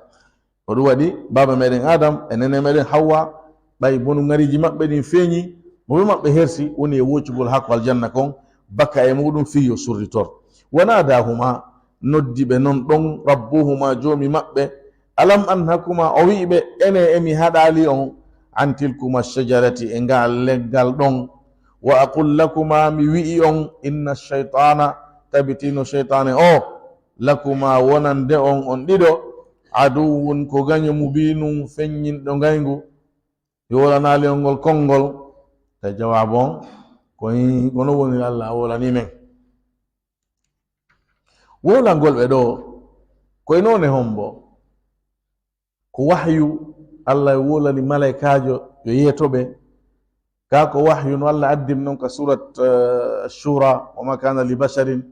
Ko ɗum waɗi baaba meɗen Adam e nene meɗen Hawwa, ɓay bonungariiji maɓɓe ɗin feeñi, mo ɓe maɓɓe hersi woni e woocugol haako aljanna kon, baka e muɗum fii yo surritor. Wa nadahuma, noddi ɓe non ɗon, rabbuhuma, joomi maɓɓe, alam anhakuma, o wi'i ɓe, ene e mi haɗaali on, an tilkuma shajarati, e ngal leggal ɗon, wa aqul lakuma, mi wi'i on, inna shaytana, tabitino shaytane o, lakuma, wonande on, on ɗiɗo, aduwwun, ko gaño, mubinun, feññinɗo ngayngu. Mi wolanaali on ngol konngol. Tawi jawaabu on ko hii, kono woni Allah wolani men. Wolangol ɓe ɗo, ko e noone hombo? Ko wahyu, Allah wolani malaykaajo yo yeeto ɓe. Kaa ko wahyu no Allah addiri non ka surat, eh, Shura, "Wa ma kana li basharin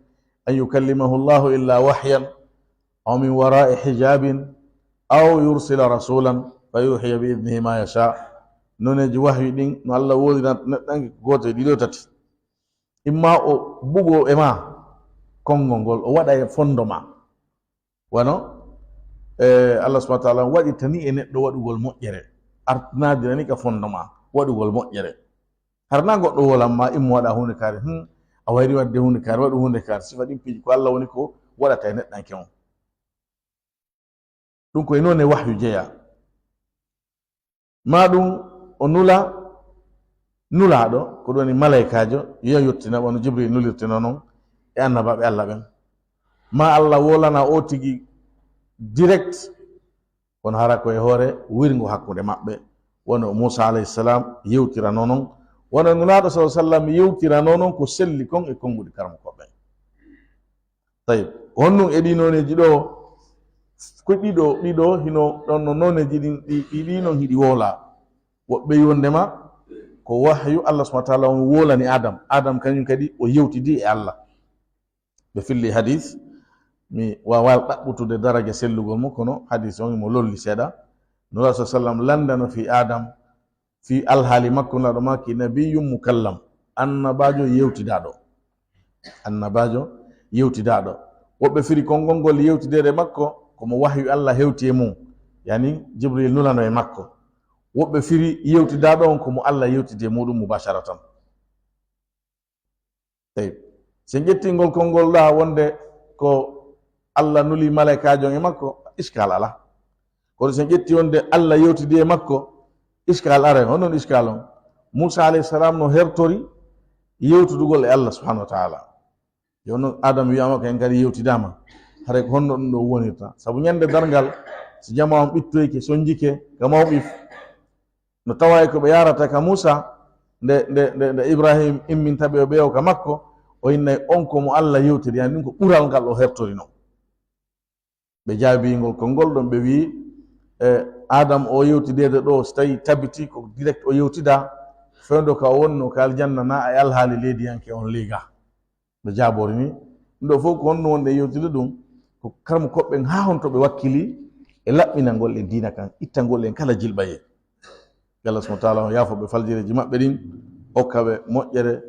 an yukallimahu Allahu illa wahyan aw min wara'i hijabin aw yursila rasulan fa yuhiya bi idnihi ma yasha." Noneeji wahyu ɗin no Allah wowliranta neɗɗanke ko gooto e ɗiɗo tati. Imma o bugo e ma konngol ngol, o waɗa e fondo ma. Wano, eh, Allah subhanahu wa ta'ala waɗirtani e neɗɗo waɗugol moƴƴere, artinadirani ka fondo ma waɗugol moƴƴere. Har na goɗɗo wolan ma, immo waɗa huunde kaari, hmm, a wayri waɗde huunde kaari, waɗu huunde kaari. Sifa ɗin piiji ko Allah woni ko waɗata e neɗɗanke on. Ɗum ko e noone wahyu jeyaa. Ma ɗum o nula nulaaɗo, ko ɗum woni malaykaajo, yo yottina, wano Jibril nulirtino non e annabaaɓe Allah ɓen. Ma Allah wolana o tigi direct, kono hara ko e hoore wirngo hakkunde maɓɓe, wano Muusa alayhi salam yewtirano non, wano Nulaaɗo sallallahu alaihi wasallam yewtirano non ko selli kon e konnguɗi karamokooɓe ɓen. Tayib, honɗum e ɗii nooneeji ɗoo? Ko ɗiɗo, ɗiɗo hino ɗon no nooneeji ɗin, ɗi, ɗi, ɗi non hiɗi wowla. Woɓɓe wondema ko wahyu Allah subhanahu wa ta'ala on wolani Adam. Adam kañum kadi o yewtidi e Allah. Ɓe filli hadis, mi waawaa ɗaɓɓutude daraja sellugol mo, kono hadis on mo lolli seeɗa. Nulaaɗo sallallahu alaihi wasallam landano fi Adam, fi alhaali makko, Nulaaɗo maaki nabiyyun mukallam, annabaajo yewtidaaɗo. Annabaajo yewtidaaɗo. Woɓɓe firi konngol ngol yewtideede makko, ko mo wahyu Allah hewti e mum, yani Jibril nulano e makko. Woɓɓe firi yewtidaaɗo on ko mo Allah yewtidi e muɗum mubasharatan. Tayyib. Si en ƴettii ngol konngol ɗaa wonde ko Allah nuli malaykaajo on e makko, iskal alaa. Kono si en ƴettii wonde Allah yewtidi e makko, iskal aray. Honɗum iskal on? Muusa alayhi salam no hertori yewtidugol e Allah subhanahu wa ta'ala. Jooni non Adam wi'ama ko en kadi yewtidaama. Haray ko honno ɗum ɗoo wonirta? Sabu ñande darngal, si jamaa on ɓittoyke, sonjike ka mawqif, no tawa e ko ɓe yaarata ka Muusa, nde, nde, nde, nde Ibrahim imminta ɓe o ɓeewo ka makko, o innay on ko mo Allah yewtiri, yani ɗum ko ɓural ngal o hertori non. Ɓe jaabii ngol konngol ɗon, ɓe wi'i, e, Adam o yewtideede ɗoo, si tawi tabiti ko direct o yewtidaa, fewndo ka o wonno ka aljanna na e alhaali leydiyanke on liiga. Ɓe jaaborini ɗum ɗoo fof ko honno wonde yewtude ɗum, ko karamokooɓe ɓen haa honto ɓe wakkili e laɓɓinangol en diina kan, ittangol en kala jilɓayee. Yo Allah subhanahu wa ta'ala on yaafo ɓe faljireeji maɓɓe ɗin, okka ɓe moƴƴere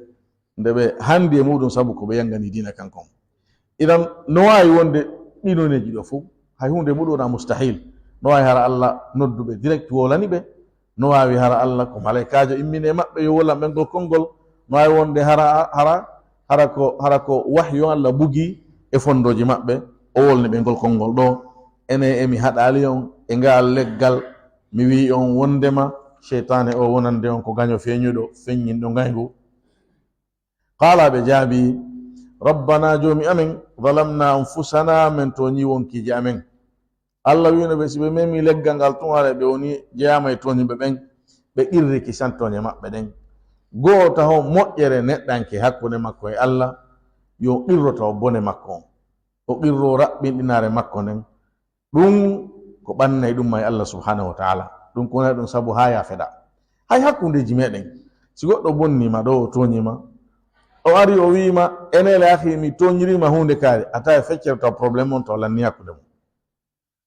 nde ɓe handi e muɗum sabu ko ɓe yangani diina kan kon. Idan, no waawi wonde ɗii nooneeji ɗoo fof, hay huunde muɗum wonaa mustahil. No waawi hara Allah noddu ɓe direct wowlani ɓe, no waawi hara Allah ko malaykaajo immini e maɓɓe yo wollan ɓe ngol konngol, no waawi wonde hara, hara, hara ko, hara ko wahyu on Allah bugi e fondooji maɓɓe, o wolni ɓe ngol konngol ɗoo. Enen emi haɗaali on e ngaal leggal, mi wi'i on wondema seytaane o wonande on ko gaño feeñuɗo, feññinɗo ngayngu. Qaala, ɓe jaabii, "Rabbana, Joomi amen, zalamna anfusana, men tooñii wonkiiji amen." Allah wi'uno ɓe, si ɓe memi leggal ngal tun, haray ɓe woni jeyaama e tooñuɓe ɓen, ɓe qirriki san tooñe maɓɓe ɗen. Goo taho moƴƴere neɗɗanke hakkunde makko e Allah, yo qirro taho bone makko on. O qirro raɓɓinɗinaare makko nden. Ɗum ko ɓannay ɗum ma e Allah subhanahu wa ta'ala. Ɗum ko wonay ɗum sabu haa yaafeɗaa. Hay hakkundeeji meɗen, si goɗɗo bonnii ma ɗoo, o tooñii ma, o ari o wi'i ma, "Enele akhi, mi tooñirii ma huunde kaari," a tawa e feccere taw problème on taw lannii hakkunde mum.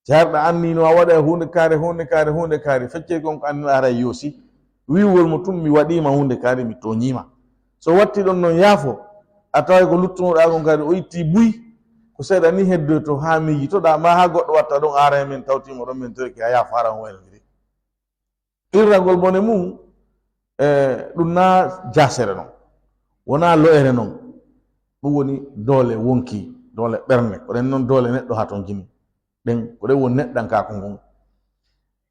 Si har ɗa anniino a waɗa e huunde kaari, huunde kaari, huunde kaari, feccere kon ko anniino haray yoosi. Wi'ugol mo tun, "Mi waɗii ma huunde kaari, mi tooñii ma." So watti ɗon non yaafo, a taway ko luttunoɗaa kon kadi o ittii buy, ko seeɗa ni heddoyto haa miijitoɗaa, maa haa goɗɗo watta ɗon aara e men, tawtii mo ɗon men torike, a yaafo hara on waylondiri. Qirragol bone mum, e, ɗum naa jaasere non, wonaa lo'ere non. Ɗum woni doole wonki, doole ɓernde, ko ɗen non doole neɗɗo haa ton jini. Ɗen, ko ɗen woni neɗɗankaaku ngun.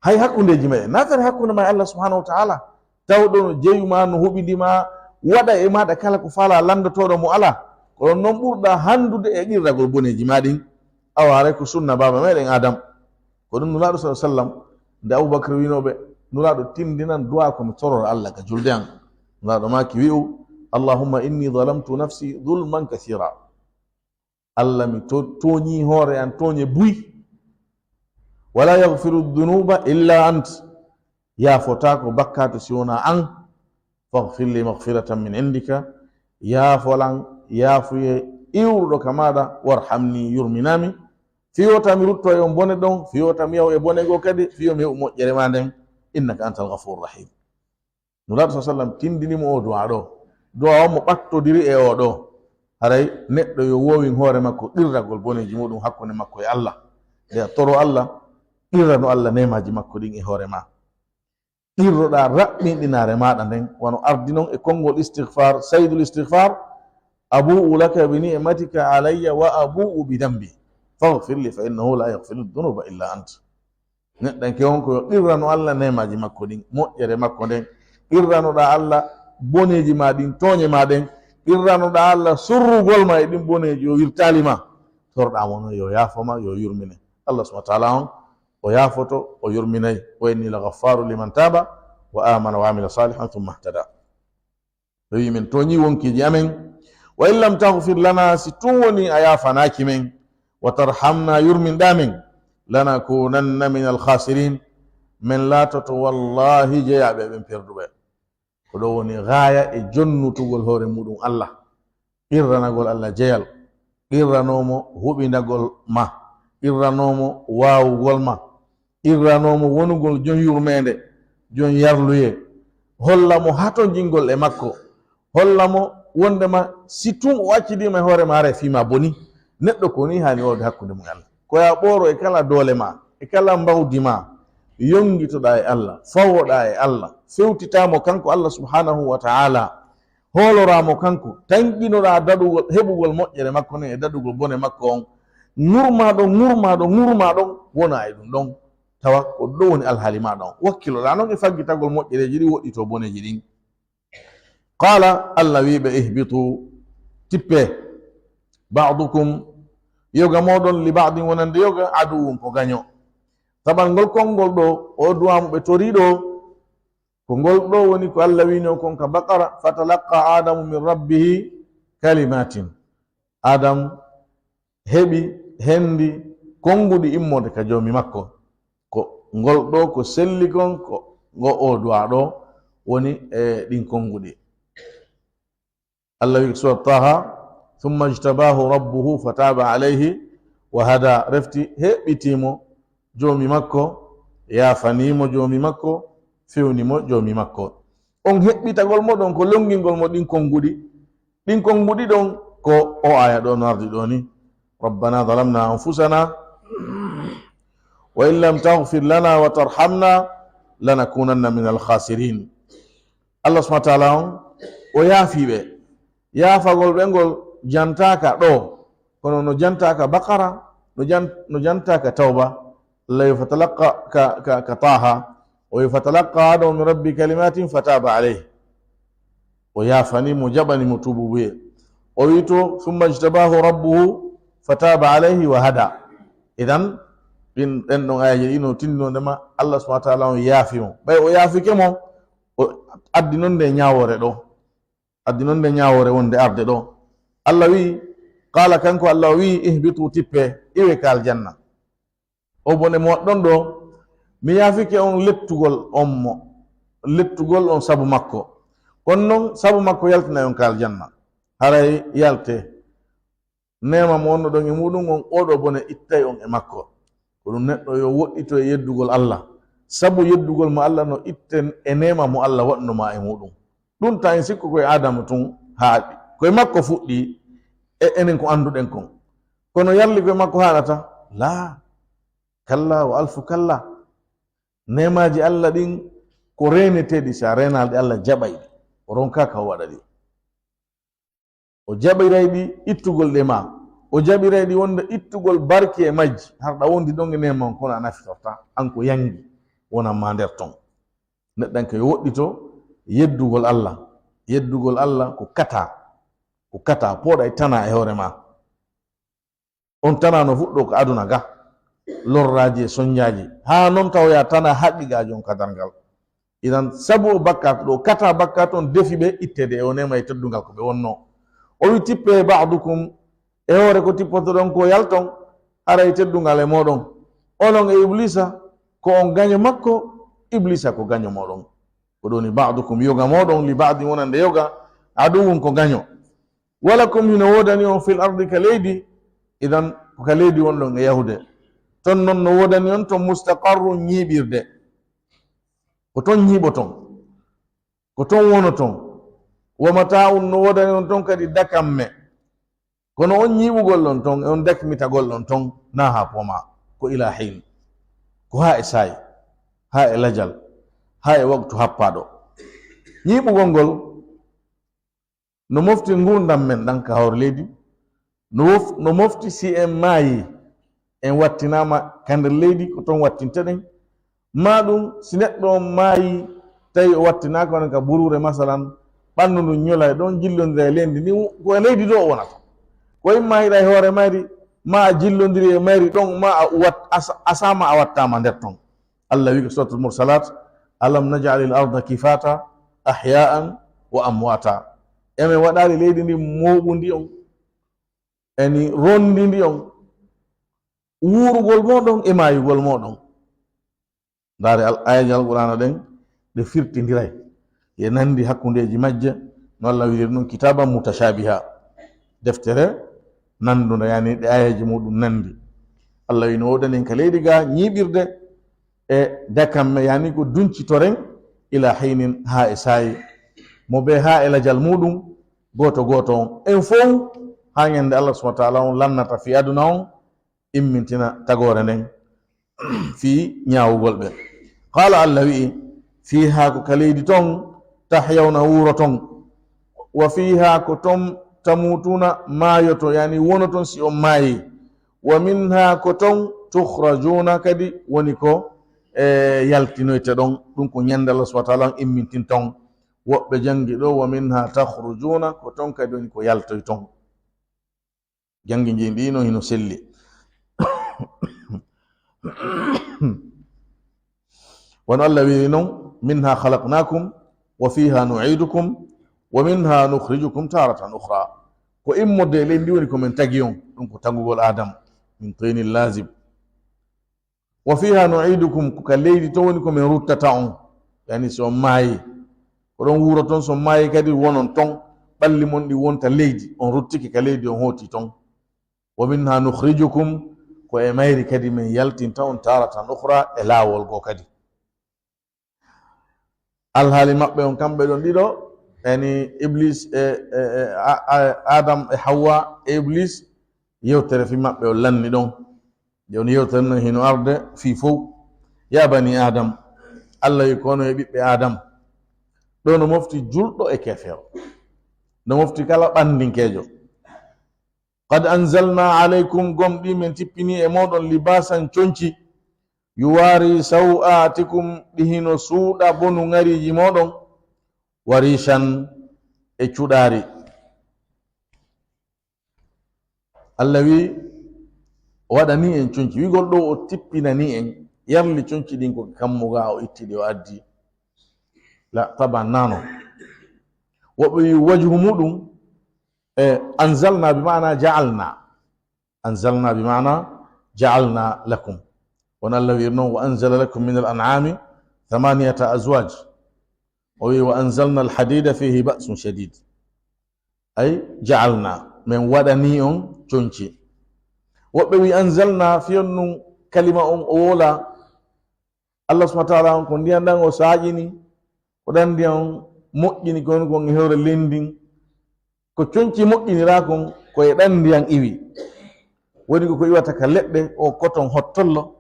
Hay hakkundeeji meɗen, na kadi hakkunde ma e Allah subhanahu wa ta'ala, tawɗo no jeyu ma, no huɓindi ma, waɗa e maɗa kala ko faala lanndotooɗo mo alaa. Ko ɗon non ɓurɗa hanndude e qirragol boneeji ma ɗin. Awa haray ko sunna baaba meɗen Adam. Ko ɗum Nulaaɗo sallallahu alaihi wasallam, nde Abubakar wi'unoo ɓe, Nulaaɗo, tindinan du'a ko mi torora Allah ka julde an. Nulaaɗo maaki wi'u, "Allahumma inni zalamtu nafsi zulman kathira." Allah, mi to-, tooñii hoore an tooñe buy. "Wala yaghfiru dhunuba illa ant." Yaafotaako bakkaatu si wonaa an. Waghfir li maghfiratan min indika, yaafolan, yaafuye iwruɗo ka maɗa, warhamni, yurminami, fiyo ta mi rutto e on bone ɗon, fiyo ta mi yaw e bone goo kadi, fiyo mi heɓu moƴƴere ma nden, innaka antal ghafurur rahim. Nulaaɗo sa sallam tindini mo o du'a ɗo. Du'a on mo ɓattodiri e o ɗo. Haray neɗɗo yo woowin hoore makko qirragol boneeji muɗum hakkunde makko e Allah. Nde a toro Allah, qirrano Allah neemaaji makko ɗin e hoore ma. Qirroɗaa raɓɓinɗinaare maaɗa nden, wano ardi non e konngol istighfar, sayyidul istighfar, "Abu'u laka bi ni'matika alayya wa abu'u bi dambi. Faghfir li fa innahu la yaghfiru dhunuba illa ant." Neɗɗanke on ko yo qirrano Allah neemaaji makko ɗin, moƴƴere makko nden. Qirranoɗaa Allah boneeji ma ɗin, tooñe ma ɗen. Qirranoɗaa Allah surrugol ma e ɗin boneeji o wirtaali ma. Torɗaa mo non yo yaafo ma, yo yurmine. Allah subhanahu wa ta'ala on o yaafoto, o yurminay. "Wa inni la ghaffaru liman taba wa amana wa amila salihan thumma ihtada." O wi, "Min tooñi wonkiiji amen. Wa in lam taghfir lana, si tun woni a yaafanaaki men, wa tarhamna, yurminɗaa men, lanakunanna min al khasirin, men laatoto wallahi jeyaaɓe e ɓen perduɓe." Ko ɗo woni gaaya e jonnutugol hoore muɗum Allah, qirranagol Allah jeyal, qirranoomo huɓindagol ma, qirranoomo waawugol ma, qirranoomo wonugol jon yurmeende, jon yarluye, holla mo hatonjingol e makko, holla mo wondema si tun o accidiima e hoore ma, haray fii ma boni. Neɗɗo ko ni haani wawde hakkunde mum e Allah. Ko ya ɓooro e kala doole ma, e kala mbawdi ma, yongitoɗaa e Allah, fawoɗaa e Allah, fewtitaa mo kanko Allah subhanahu wa ta'ala, hooloraa mo kanko, tanƴinoɗaa daɗugol, heɓugol moƴƴere makko nden e daɗugol bone makko on. Ŋurmaa ɗon, ŋurmaa ɗon, ŋurmaa ɗon, wonaa e ɗum ɗon. Tawa ko ɗo woni alhaali maaɗa on. Wakkiloɗaa non e faggitagol moƴƴereeji ɗin, woɗɗitoo boneeji ɗin. Qala, Allah wi ɓe, "Ihbitu, tippe, ba'dukum, yoga mooɗon, li ba'din, wonande yoga, aduwwun, ko gaño." Saɓal ngol konngol ɗo, o du'a mo ɓe tori ɗo, ko ngol ɗo woni ko Allah wino kon ka Baqara, "Fatalaqqa Adamu min rabbihi kalimatin." Adam heɓi, hendi konnguɗi immorde ka Joomi makko. Ko ngol ɗo ko selli kon, ko ngo o du'a ɗo woni e ɗin konnguɗi. Allah wi surat Taha, "Thumma ijtabahu rabbuhu fataba alayhi wa hada." Refti heɓɓitii mo Joomi makko, yaafanii mo Joomi makko, fewni mo Joomi makko. On heɓɓitagol mo ɗon ko longingol mo ɗin konnguɗi. Ɗin konnguɗi ɗon ko o aya ɗo no ardi ɗo ni. "Rabbana zalamna anfusana wa in lam taghfir lana wa tarhamna lanakunanna min al khasirin." Allah subhanahu wa ta'ala on, o yaafi ɓe. Yaafagol ɓe ngol jantaaka ɗo, kono no jantaaka Baqara, no jan-, no jantaaka Tawba. Allah yo fatalaqqa ka, ka, ka Taha. O yo fatalaqqa Adamu min rabbi kalimatin fataba alayhi. O yaafani mo, jaɓani mo tuubuubuyee. O wi to, "Thumma ijtabahu rabbuhu fataba alayhi wa hada." Idan, ɗin, ɗen ɗon ayaji ɗin no tindinoo ndema Allah subhanahu wa ta'ala on yaafi mo. Ɓay o yaafike mo, o addi non nde ñaawoore ɗo. Addi non nde ñaawoore wonde arde ɗo. Allah wi, qala, kanko Allah o wi, "Ihbitu, tippe, iwe ka aljanna." O bone mo waɗɗon ɗo, mi yaafike on lettugol on mo, lettugol on sabu makko. Kono non sabu makko yaltinay on ka aljanna. Haray yalte. Neema mo wonno ɗon e muɗum on, oɗo bone ittay on e makko. Ko ɗum neɗɗo yo woɗɗito e yeddugol Allah. Sabu yeddugol mo Allah no itten e neema mo Allah waɗno ma e muɗum. Ɗum ta en sikku koye Aadama tun haaɗi. Koye makko fuɗɗi e enen ko annduɗen kon. Kono yalli koye makko haaɗata? Laa. Kalla wa alfu kalla. Neemaaji Allah ɗin ko reeneteeɗi, si a reenaali ɗi Allah jaɓay ɗi. O ronkaa ka o waɗa ɗi. O jaɓiray ɗi ittugol ɗe ma. O jaɓiray ɗi wonde ittugol barke e majji. Har ɗa wondi ɗon e neema on kono a nafitorta. An ko yangi wonan ma nder ton. Neɗɗanke yo woɗɗito yeddugol Allah. Yeddugol Allah ko kata. Ko kata. Pooɗa e tana e hoore ma. On tana no fuɗɗo ko aduna ga, lorraaji e sonjaaji. Haa non tawoya tana haqiqaajo on ka darngal. Idan sabu o bakkaatu ɗo, kata bakkaatu on defi ɓe itteede e o neema e teddungal ko ɓe wonno. O wi tippe ba'dukum, e hoore ko tippotoɗon ko yalton, haray teddungal e moɗon. Onon e Iblisa, ko on gaño makko, Iblisa ko gaño moɗon. Ko ɗum woni ba'dukum, yoga mooɗon, li ba'din, wonande yoga, aduwwun, ko gaño. Wa lakum, hino woodani on, fil ardi, ka leydi, idan, ko ka leydi wonɗon e yahude. Ton non no woodani on ton mustaqarrun, ñiiɓirde. Ko ton ñiiɓoton. Ko ton wonoton. Wa mataa'un, no woodani on ton kadi dakamme. Kono on ñiiɓugol ɗon ton, e on dakmitagol ɗon ton, na haa poma, ko ila hin. Ko haa e saa'i, haa e lajal, haa e waktu happaaɗo. Ñiiɓugol ngol no mofti ngurdam men ɗan ka hoore leydi, no wof-, no mofti si en maayi, en wattinaama ka nder leydi, ko ton wattinteɗen. Maa ɗum, si neɗɗo on maayi, tawi o wattinaaka, wano ka buruure, masalan, ɓanndu ndun ñola e ɗon, jillondira e leydi ndin, ko e leydi ɗo o wonata. Ko imma hiɗa e hoore mayri, maa a jillondiri e mayri ɗon, maa a wat-, a sa-, a saama a wattaama nder ton. Allah wi'i ka Suratul Mursalat, "Alam naj'alil arda kifata, ahya'an wa amwata." Emen waɗaali leydi ndin mooɓundi on, yani rondindi on, wuurugol mooɗon e maayugol mooɗon. Ndaare al-, aayeeje Alqur'aana ɗen, ɗe firtindiray. Ɗe nandi hakkundeeji majje, no Allah wi'iri ɗum, kitaban mutashabiha. Deftere nandunde, yani ɗe aayeeje muɗum nandi. Allah wi'i no woodani en ka leydi ga ñiiɓirde e dakamme, yani ko duncitoren ila hinin, haa e saa'i. Mo be haa e lajal muɗum, gooto gooto on. En fow, haa ñande Allah subhanahu wa ta'ala on lannata fi aduna on, immintina tagoore nden fii ñaawugol ɓe. Qaala, Allah wi'i, "Fiihaa, ko ka leydi ton, tahyawna, wuuroton. Wa fiihaa, ko ton, tamuutuna, maayoto, yani wonoton si on maayi. Wa minhaa, ko ton, tukhrajuuna, kadi woni ko, e, yaltinoyte ɗon." Ɗum ko ñande Allah subhanahu wa ta'ala on immintinton. Woɓɓe jangi ɗo, "Wa minhaa takhrujuuna", ko ton kadi woni ko yaltoyton. Jangi jey ndi no hino selli. Wano Allah wi'i non, "Minhaa khalaqnaakum wa fiihaa nu'iidukum wa minhaa nukhrijukum taaratan ukhraa." Ko immorde e leydi ndi woni ko men tagi on, ɗum ko tagugol Adam, min tiinin laazib. "Wa fiihaa nu'iidukum", ko ka leydi to woni ko men ruttata on. Yani si on maayi, ko ɗon wuuroton, si on maayi kadi wonon ton, ɓalli mon ɗi wonta leydi, on ruttike ka leydi, on hooti ton. "Wa minhaa nukhrijukum", ko e mayri kadi men yaltinta on, "taaratan ukhraa", e laawol goo kadi. Alhaali maɓɓe on kamɓe ɗon ɗiɗo, yani Iblis e, e, e, a, a, Adam e Hawwa e Iblis, yewtere fii maɓɓe on lanni ɗon. Nde on yewtere non hino arde fii fow. "Yaa banii Adam", Allah wi'i, "Ko onon e ɓiɓɓe Adam." Ɗo no mofti julɗo e keefeero. No mofti kala ɓandinkeejo. "Qad anzalnaa alaykum", gomɗii men tippinii e mooɗon, "libaasan", conci, "yuwaarii saw'aatikum", ɗi hino suuɗa bonu ŋariiji mooɗon, "wa riishan", e cuɗaari. Allah wi'i, o waɗanii en conci. Wi'ugol ɗo o tippinanii en, yarli conci ɗin ko kammu ga o itti ɗi o addi. La, taban nano. Woɓɓe wi'i wajhu muɗum, e, "anzalnaa" bi maana "ja'alnaa". "Anzalnaa" bi maana "ja'alnaa lakum". Wano Allah wi'iri non, "Wa anzala lakum minal an'aami thamaniyata azwaaj." O wi'i, "Wa anzalnal hadiida fiihi ba'sun shadiid." Ay, "ja'alnaa", men waɗanii on conci. Woɓɓe wi'i "anzalnaa", fii on ɗum kalima on o wola. Allah subhanahu wa ta'ala on ko ndiyan ɗan o saaƴini, ko ɗan ndiyan moƴƴini kon, kon e hoore leydi ndin. Ko conci moƴƴiniraa kon, ko e ɗan ndiyan iwi. Woni ko ko iwata ka leɗɗe, o koton hottollo.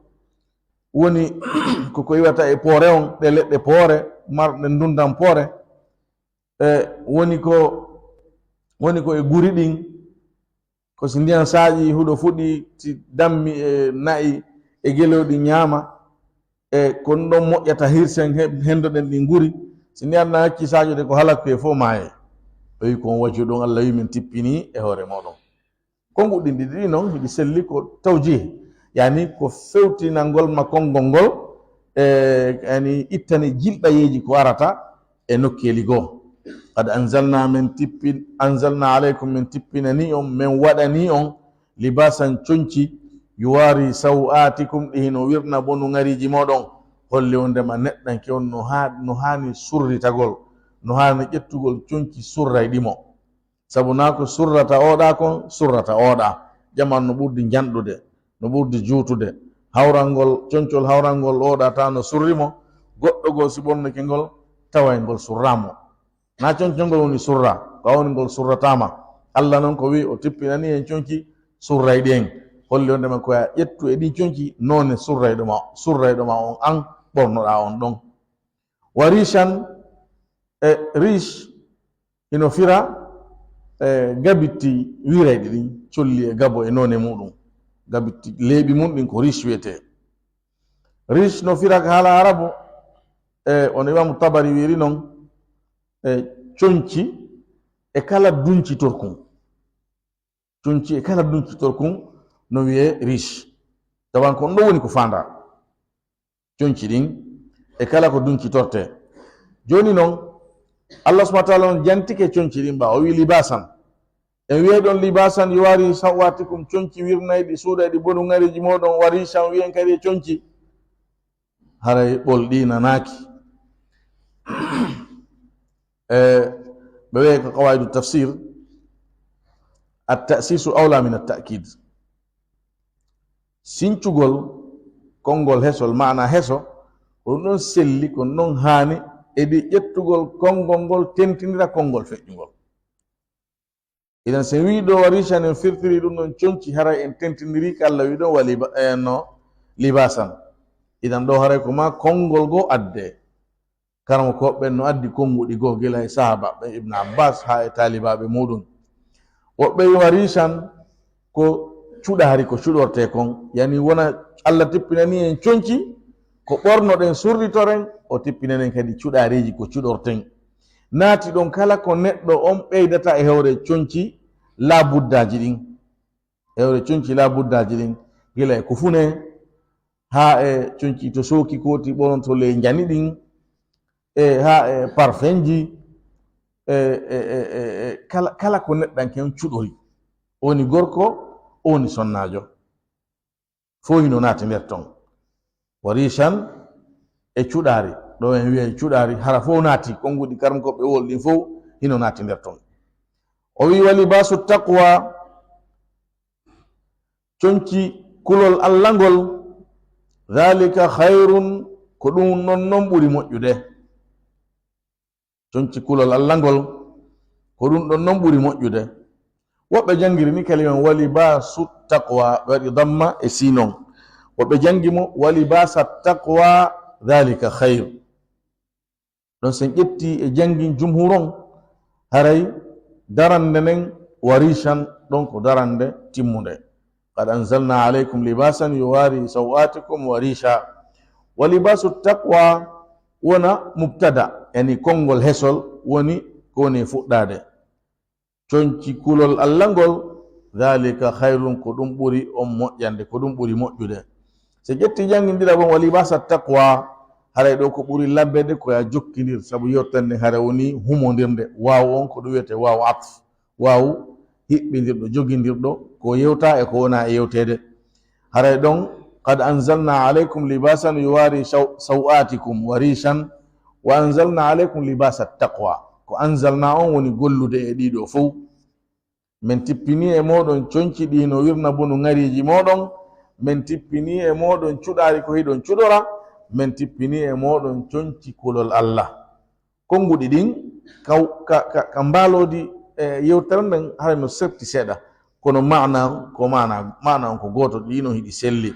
Woni ko ko iwata e poore on, ɗe leɗɗe poore, marɗe ndundan poore. E woni ko, woni ko e guri ɗin. Ko si ndiyan saaƴi, huɗo fuɗi, si dammi e na'i e gelooɗi ñaama, e ko ɗum ɗon moƴƴata hirsen he-, hendoɗen ɗin guri. Si ndiyan ɗan acci saaƴude, ko halakku e fof maaye. O wi'i ko on wajhu ɗum Allah wi'i min tippini e hoore mooɗon. Ko nguɗɗin ɗiɗi ɗi non, hiɗi selli ko tawjih, yani ko fewtinangol ma konngol ngol, e, yani ittani jilɗayeeji ko arata e nokkeeli goo. Qad anzalna, min tippi-, anzalna alaykum, min tippinanii on, min waɗanii on, libasan, conci, yuwaari saw'aatikum, ɗi hino wirna bonu ŋariiji mooɗon. Holli wondema neɗɗanke on no haa-, no haani surritagol, no haani ƴettugol conci surrayɗi mo. Sabu naa ko surrata oɗa kon, surrata oɗa. Jaman no ɓurdi njanɗude, no ɓurdi juutude. Hawrangol, concol hawrangol oɗa tawa no surri mo, goɗɗo goo si ɓornike ngol, taway ngol surraa mo. Naa concol ngol woni surra, ko woni ngol surrataama. Alla non ko wi'i o tippinani en conci surrayɗi en. Holli wondema ko ya ƴettu e ɗin conci noone surrayɗo ma, surrayɗo ma on an ɓornoɗaa on ɗon. Wa rishan, e rish, hino fira, e gabitti wiirayɗi ɗin, colli e gabo e noone muɗum. Gabitti leeɓi mun ɗin ko rish wiyetee. Rish no fira ka haala Arabu, e on Imaamu Tabari wiiri non, e conci e kala dunci torkun. Conci e kala dunci torkun no wiyee rish. Tawan ko on ɗon woni ko faandaa. Conci ɗin e kala ko dunci tortee. Jooni non, Allah subhanahu wa ta'ala on jantike conci ɗin ɓa, o wi'i libasan. En wi'ay ɗon libasan yuwari sawatikum, conci wirnayɗi, suuɗayɗi bonu ŋareeji mooɗon, wa rishan wi'en kadi e conci. Haray ɓolɗi nanaaki. E, ɓe wi'ay ko qawaidu tafsir, at-ta'sisu awla min at-ta'kid. Sincugol konngol hesol, maana heso, ko ɗum ɗon selli, ko ɗum ɗon haani, e ɗi ƴettugol konngol ngol, tentindira konngol feƴƴungol. Idan, so en wii ɗo wa rishan, en firtiri ɗum ɗon conci, haray en tentindiri ka Allah wii ɗon wa liba-, eh, no, libasan. Idan, ɗo haray ko ma konngol goo adde. Karamokooɓe ɓen no addi konnguɗi goo gila e sahaabaaɓe, Ibn Abbas haa e taalibaaɓe muuɗum. Woɓɓe wii wa rishan ko cuɗaari, ko cuɗortee kon. Yani wona Allah tippinanii en conci, ko ɓornoɗen, surritoren, o tippinanii en kadi cuɗaariiji ko cuɗorten. Naati ɗon kala ko neɗɗo on ɓeydata e hoore conci laabuddaaji ɗin. E hoore conci laabuddaaji ɗin, gila e kufune, haa e conci to sooki kooti ɓoronto ley njani ɗin, e haa e parfenji, e, e, e, e, e kala, kala ko neɗɗanke on cuɗori. O woni gorko, o woni sonnaajo. Fof hino naati nder ton. Wa rishan e cuɗaari. Ɗo en wi'ay cuɗaari, hara fof naati, konnguɗi karamokooɓe wol ɗin fof hino naati nder ton. O wi'i, "Wa libaasu taqwa, conci kulol Allah ngol, dhalika khayrun, ko ɗum non non ɓuri moƴƴude." Conci kulol Allah ngol, ko ɗum ɗon non ɓuri moƴƴude. Woɓɓe janngiri ni kalima "wa libaasu taqwa", ɓe waɗi damma e siin on. Woɓɓe janngi mo "wa libaasa taqwa, dhalika khayr." Ɗon sen ƴetti e janngin jumhur on, haray darannde nden wa rishan, ɗon ko darannde timmunde. "Qad anzalna alaykum libasan yuwari sawatikum wa risha." Wa libasu taqwa wona mubtada, yani konngol hesol woni ko woni fuɗɗaade. Conci kulol Allah ngol, dhalika khayrun, ko ɗum ɓuri on moƴƴande, ko ɗum ɓuri moƴƴude. So ƴetti janngindira bon, wa libasa taqwa, haray ɗo ko ɓuri labbede ko ya jokkindir, sabu yewtere nden haray woni humondirde. Waaw on ko ɗum wiyetee waaw atf, waaw hiɓɓindirɗo, jogindirɗo ko yewta e ko wona e yewteede. Haray ɗon, "Qad anzalna alaykum libasan yuwari saw-, sawatikum wa rishan, wa anzalna alaykum libasa taqwa." Ko anzalna on woni gollude e ɗiɗo fow. Men tippini e mooɗon conci ɗi no wirna bonu ŋariiji mooɗon. Men tippini e mooɗon cuɗaari ko hiɗon cuɗora. Men tippini e mooɗon conci kulol Allah. Konnguɗi ɗin, ka, ka, ka, ka mbaaloodi, e, yewtere nden, haray no serti seeɗa. Kono maana, ko maana, maana on ko gooto, ɗi non hiɗi selli.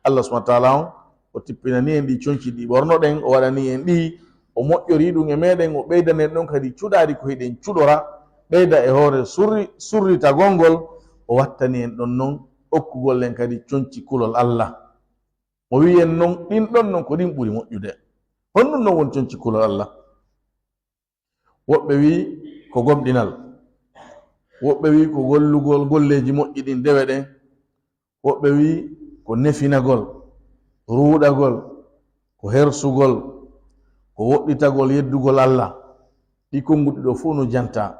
Allah subhanahu wa ta'ala on, o tippinani en ɗi conci ɗi ɓornoɗen, o waɗani en ɗi, o moƴƴori ɗum e meɗen, o ɓeydani en ɗon kadi cuɗaari ko hiɗen cuɗora, ɓeyda e hoore surri-, surritagol ngol, o wattani en ɗon non okkugol en kadi conci kulol Allah. O wi'i en non, ɗin ɗon non ko ɗin ɓuri moƴƴude. Honɗum non woni conci kulol Allah? Woɓɓe wi'i ko gomɗinal. Woɓɓe wi'i ko gollugol golleeji moƴƴi ɗin dewe ɗen. Woɓɓe wi'i ko nefinagol, ruuɗagol, ko hersugol, ko woɗɗitagol yeddugol Allah. Ɗi konnguɗi ɗo fof no jantaa.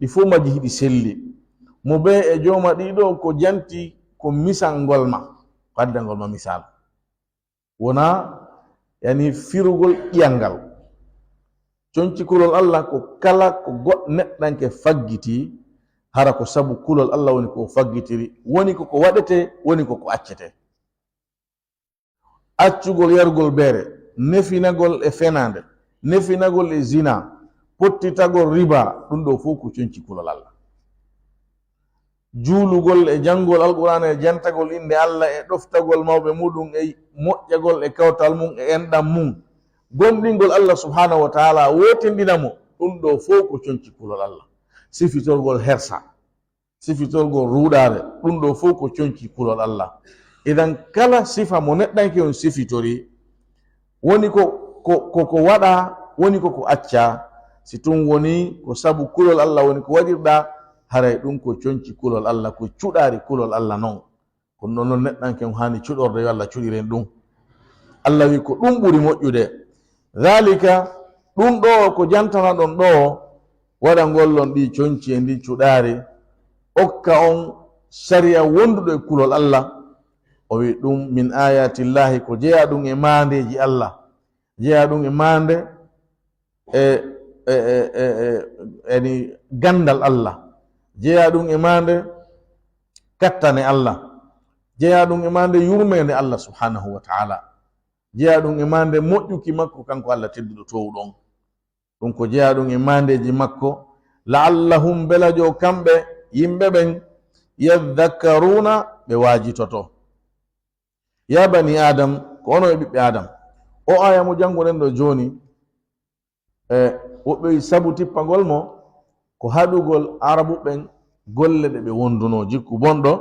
Ɗi fof majji hiɗi selli. Mo bee e jooma ɗi ɗo ko janti ko misal ngol ma, ko addangol ma misal. Wonaa Yani firugol ƴiyangal. Conci kulol Allah ko kala ko goɗɗo neɗɗanke faggiti, hara ko sabu kulol Allah woni ko o faggitiri, woni ko ko waɗete, woni ko ko accete. Accugol yarugol beere, nefinagol e fenaande, nefinagol e zina, pottitagol riba, ɗum ɗo fof ko conci kulol Allah. Juulugol e janngol Alqur'aana e jantagol innde Allah e ɗoftagol mawɓe muɗum e moƴƴagol e kawtal mum e enɗam mum, gomɗingol Allah subhaanahu wa taala, wootindina mo, ɗum ɗo fof ko conci kulol Allah. Sifitorgol hersa, sifitorgol ruuɗaare, ɗum ɗo fof ko conci kulol Allah. Idan kala sifa mo neɗɗanke on sifitori, woni ko, ko, ko, ko waɗa, woni ko, ko acca. Si ɗum woni ko sabu kulol Allah woni ko waɗirɗa, haray ɗum ko conci kulol Allah, ko cuɗaari kulol Allah non. Ko ɗum ɗon non neɗɗanke on haani cuɗorde, yo Allah cuɗir en ɗum. Allah wi ko ɗum ɓuri moƴƴude. Dhalika, ɗum ɗo ko jantanaɗon ɗo, waɗangol on ɗi conci e ndi cuɗaari, okka on sariya wonduɗo e kulol Allah. O wi ɗum min ayatillahi, ko jeyaa ɗum e maandeeji Allah, jeyaa ɗum e maande e, e, e, e, e, yani ganndal Allah, jeyaa ɗum e maande kattane Allah, jeyaa ɗum e maande yurmeende Allah subhanahu wa taala, jeyaa ɗum e maande moƴƴuki makko kanko Allah tedduɗo toowuɗo on. Ɗum ko jeyaa ɗum e maandeeji makko, la'allahum, belajo kamɓe yimɓe ɓen, yadhakkaruna, ɓe waajitoto. Ya bani Adam, ko onon e ɓiɓɓe Adam. O aya mo jannguɗen ɗo jooni, e woɓɓe wi sabu tippagol mo, ko haɗugol Arabu ɓen golle ɗe ɓe wondunoo, jikku bonɗo,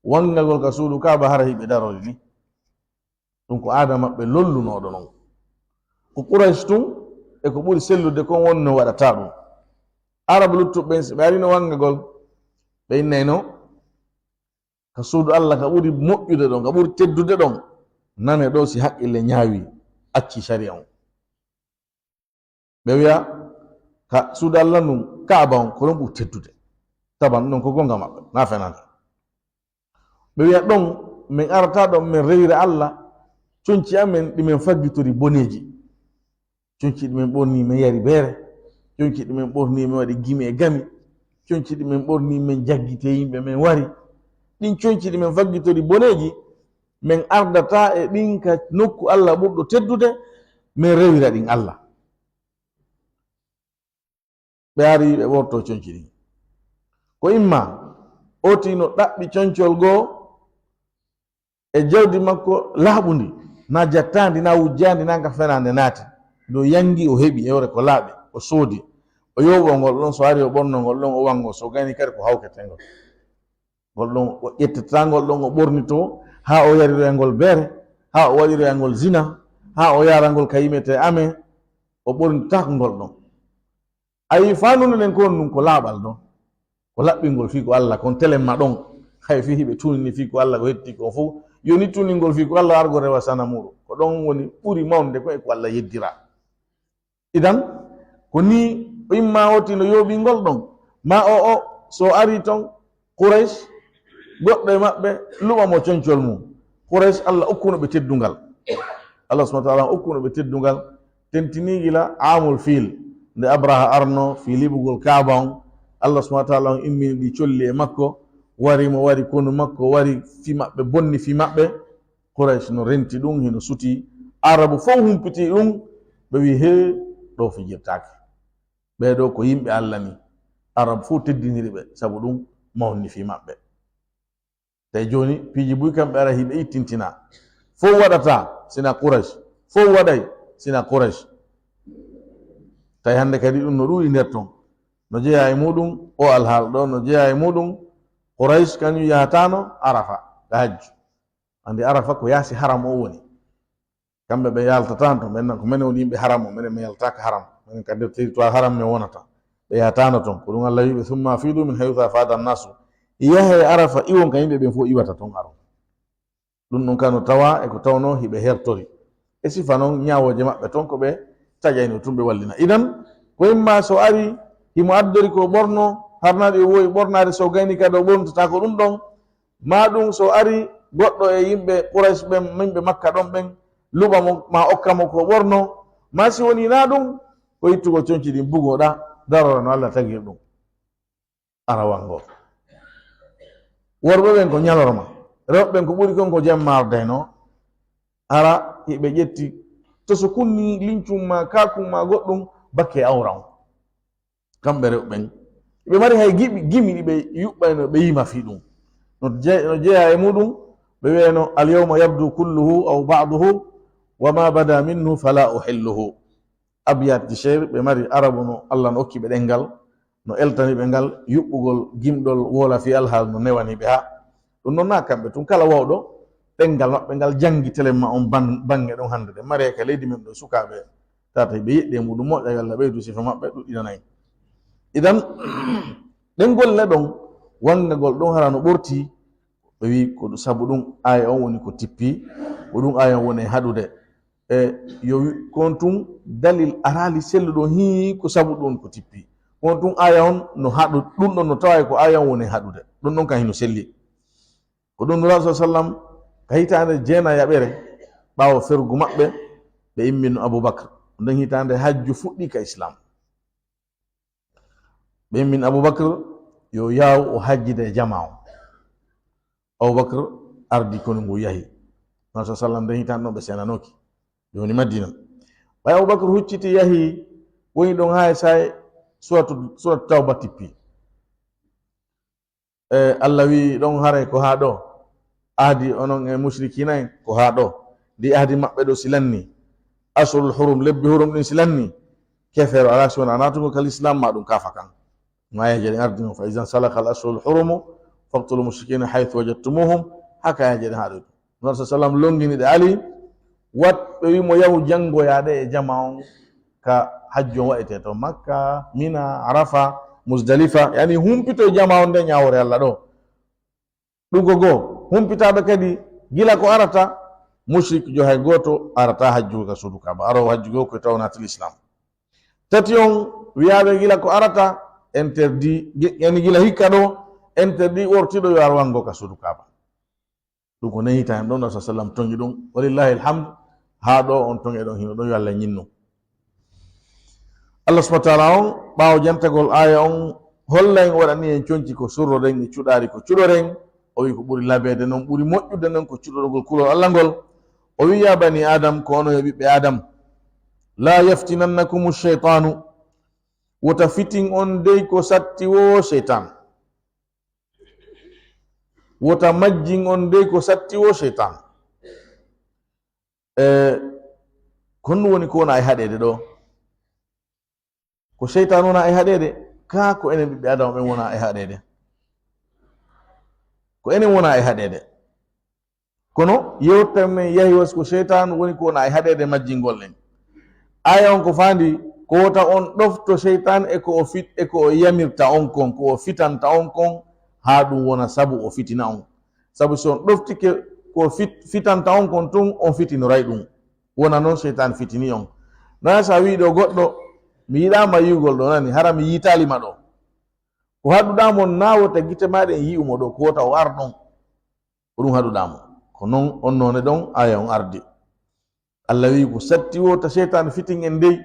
wangagol ka suudu Kaaba hara hiɓe darori ni. Ɗum ko aada maɓɓe lollunooɗo non. Ko Quraysh tun e ko ɓuri sellude kon wonno waɗata ɗum. Arabu luttuɓe ɓen, si ɓe arino wangagol, ɓe innayno, ka suudu Allah ka ɓuri moƴƴude ɗon, ka ɓuri teddude ɗon, nane ɗo si haqqille ñaawi, acci sariya on. Ɓe wiya, ka suudu Allah ndun, Kaaba on, ko ɗon ɓuri teddude. Taban ɗon ko gonga maɓɓe, na fenande. Ɓe wiya ɗon, min arata ɗon, min rewira Allah, conci amen ɗi min faggitori boneeji. Conci ɗi min ɓorni, min yari beere. Conci ɗi min ɓorni, min waɗi gimi e gami. Conci ɗi min ɓorni, min jaggite yimɓe, min wari. Ɗin conci ɗi min faggitori boneeji, min ardata e ɗin ka nokku Allah ɓurɗo teddude, min rewira ɗin Allah. Ɓe ari, ɓe ɓorto conci ɗin. Ko imma, oti no ɗaɓɓi concol goo e jawdi makko laaɓundi, na jattaandi, na wujjaandi, na ka fenaande naati. Ɗo yangi, o heɓi, ewre ko laaɓi, o soodi. O yoɓo ngol ɗon, so ari o ɓorno ngol ɗon, o wango, so gayni kadi ko hawketengol. Ngol ɗon o ƴettata, ngol ɗon o ɓornito, haa o yariroya ngol beere, haa o waɗiroya ngol zina, haa o yaara ngol ka yimete ame, o ɓornitaako ngol ɗon. A yi, faanude nden ko honɗum? Ko laaɓal ɗon, ko laɓɓingol fii ko Allah kon, telemma ɗon. Hay fii hiɓe tunini fii ko Allah ko hetti kon fof, yo ni tuningol fii ko Allah, argo rewa sana muɗum. Ko ɗon woni ɓuri mawnde ko e ko Allah yeddira. Idan, ko ni o imma oti no yooɓi ngol ɗon. Ma o, o, so ari ton, Quraysh, goɗɗo e maɓɓe luɓa mo concol mum. Quraysh, Allah okkuno ɓe teddungal. Allah subhanahu wa ta'ala okkuno ɓe teddungal. Tentini gila amul fiil, nde Abraha arno fii liɓugol Kaaba on. Allah subhanahu wa ta'ala on immini ɗi colli e makko. Wari mo wari konu makko, wari fi maɓɓe, bonni fi maɓɓe. Quraysh no renti ɗum, hino suti. Arabu fof humpiti ɗum, ɓe wi, "Hee, ɗo fijirtaake. Ɓee ɗo ko yimɓe Allah ni." Arabu fof teddiniri ɓe, sabu ɗum mawni fii maɓɓe. Tawi jooni, piiji buy kamɓe ara hiɓe ittintina. Fof waɗata sina Quraysh, fof waɗay sina Quraysh. Tawi hannde kadi ɗum no ɗuuɗi nder ton. No jeyaa e muɗum, o alhaal ɗo, no jeyaa e muɗum, Quraysh kañum yahataano Arafa, ka hajju. Anndi Arafa ko yaasi haram o woni. Kamɓe ɓe yaltataa ton, ɓen nan ko menen woni yimɓe haram o, menen mi yaltaaka haram. Menen ka nder territoire haram men wonata. Ɓe yahataano ton. Ko ɗum Allah wi'i ɓe, "Summa afidu min haythu afada annasu." Yahe Arafa, iwon ka yimɓe ɓen fof iwata ton aron. Ɗum ɗon kano tawa e ko tawno hiɓe hertori. E sifa non ñaawooje maɓɓe ton ko ɓe taƴayno tun ɓe wallina. Idan, ko imma so ari, himo addori ko ɓorno, harnaɗo e wowi ɓornaade, so gayni kadi o ɓorntataa ko ɗum ɗon, ma ɗum so ari goɗɗo e yimɓe Quraysh ɓen, yimɓe Makka ɗon ɓen, luɓa mo, ma okka mo ko ɓorno, ma si woni na ɗum, ko ittugol conci ɗin bugoɗa, darora no Allah tagir ɗum. Ara wango. Worɓe ɓen ko ñalorma, rewɓe ɓen ko ɓuri kon ko jemmaare dayno. Ara hiɓe ƴetti to so kunni lincum ma, kakum ma, goɗɗum bakke awra on. Kamɓe rewɓe ɓen, ɓe mari hay giɓi, gimi ɗi ɓe yuɓɓayno ɓe yima fii ɗum. No je-, no jeyaa e muɗum, ɓe wi'ayno, "Al yawma yabdu kulluhu aw ba'duhu, wa ma bada minhu fala uhilluhu." Abiyatji sheer ɓe mari, Arabu no Allah no okki ɓe ɗenngal, no eltani ɓe ngal, yuɓɓugol gimɗol woola fii alhaal no newani ɓe haa. Ɗum noon na kamɓe tun, kala wawɗo ɗenngal maɓɓe ngal janngi telen ma on ban-, bannge ɗon hannde. Ɗe mari ka leydi men ɗo, sukaaɓe tata ɓe yeɗɗi e muɗum moƴƴa, yo Allah ɓeydu sifa maɓɓe, ɗuɗɗinana en. Idan, ɗen golle ɗon, wanngagol ɗon hara no ɓorti, ɓe wi ko ɗum sabu ɗum aaya on woni ko tippi, ko ɗum aaya on woni e haɗude. E yo wi-, kon tun dalil araali selluɗo hii ko sabu ɗum ko tippi. Kon tun aaya on no haɗu, ɗum ɗon no tawa ko aaya on woni e haɗude. Ɗum ɗon kan hino selli. Ko ɗum Nulaaɗo sallallahu alaihi wasallam ka hitaande jeenayaɓere ɓaawo fergu maɓɓe, ɓe immino Abubakar. Nden hitaande hajju fuɗɗi ka Islam. Ɓe immini Abubakar yo yaaw o hajjida e jamaa on. Abubakar ardi konu ngu yahi. Nulaaɗo sallallahu alaihi wasallam nden hitaande ɗon ɓe seenanooki. Ɓe woni Madina. Ɓay Abubakar hucciti yahi, woni ɗon haa e saa'i suratu, suratu Tawba tippi. E, Allah wi'i ɗon haray ko haa ɗo. Ahdi onon e mushrikina en ko haa ɗo. Ndi ahdi maɓɓe ɗo si lanni. Ashhurul hurum, lebbi hurum ɗin si lanni. Kefeero alaa si wona naatugo ka Lislaam ma ɗum kaafa kan. No aayeeje ɗen ardi non, "Fa iza nsalakha al ashhurul hurumu faqtulu mushrikina haythu wajadtumuhum." Haka aayeeje ɗen haa ɗo. Nulaaɗo sallam longini ɗe Ali, wat ɓe wi mo yahu janngoyaade e jamaa on ka hajju on waɗetee to Makka, Mina, Arafa, Muzdalifa. Yani humpito e jamaa on nde ñaawoore Allah ɗo. Ɗum ko goo. Humpitaaɓe kadi gila ko arata, mushrik jo hay gooto arata hajju ka suudu Kaaba. Aroowo hajju goo ko tawnaatel Islam. Tati on wiyaaɓe gila ko arata, interdit, gi-, yani gila hikka ɗo, interdit wortiɗo yo ar wango ka suudu Kaaba. Ɗum ko nehi tan ɗon, Rasul sallam tongi ɗum. Walillahi alhamd, haa ɗo on tonge ɗon hino ɗon, yo Allah ñinnu. Allah subhanahu wa ta'ala on, ɓaawo jantagol aaya on, holla en, waɗani en conci ko surroɗen e cuɗaari ko cuɗoren. O wi ko ɓuri labeede non, ɓuri moƴƴude non ko cuɗorgol kulol Allah ngol. O wi, "Ya bani Adam, ko onon yo ɓiɓɓe Adam. La yaftinannakumu shaytanu." Wota fitin on dey ko satti wo shaytan. Wota majjin on dey ko satti wo shaytan. E, ko honɗum woni ko wona e haɗeede ɗo? Ko seytaan wona e haɗeede, kaa ko enen ɓiɓɓe Aadama ɓen wona e haɗeede? Ko enen wona e haɗeede. Kono yewtere men yahi was ko seytaan woni ko wona e haɗeede majjingol en. Aaya on ko faandi ko wota on ɗofto seytaan e ko o fit-, e ko o yamirta on kon, ko o fitanta on kon, haa ɗum wona sabu o fitina on. Sabu si on ɗoftike ko fit-, fitanta on kon tun, on fitinoray ɗum. Wona non seytaan fitini on. Naa sa wii ɗo goɗɗo, "Mi yiɗaa ma yi'ugol ɗo nani, hara mi yiitaali ma ɗo." Ko haɗuɗaa mo naa wota gite maa ɗen yi'u mo ɗo, ko wota o ar ɗon. Ko ɗum haɗuɗaa mo. Ko non on noone ɗon aaya on ardi. Allah wi'i ko satti wota seytaan fitin en dey.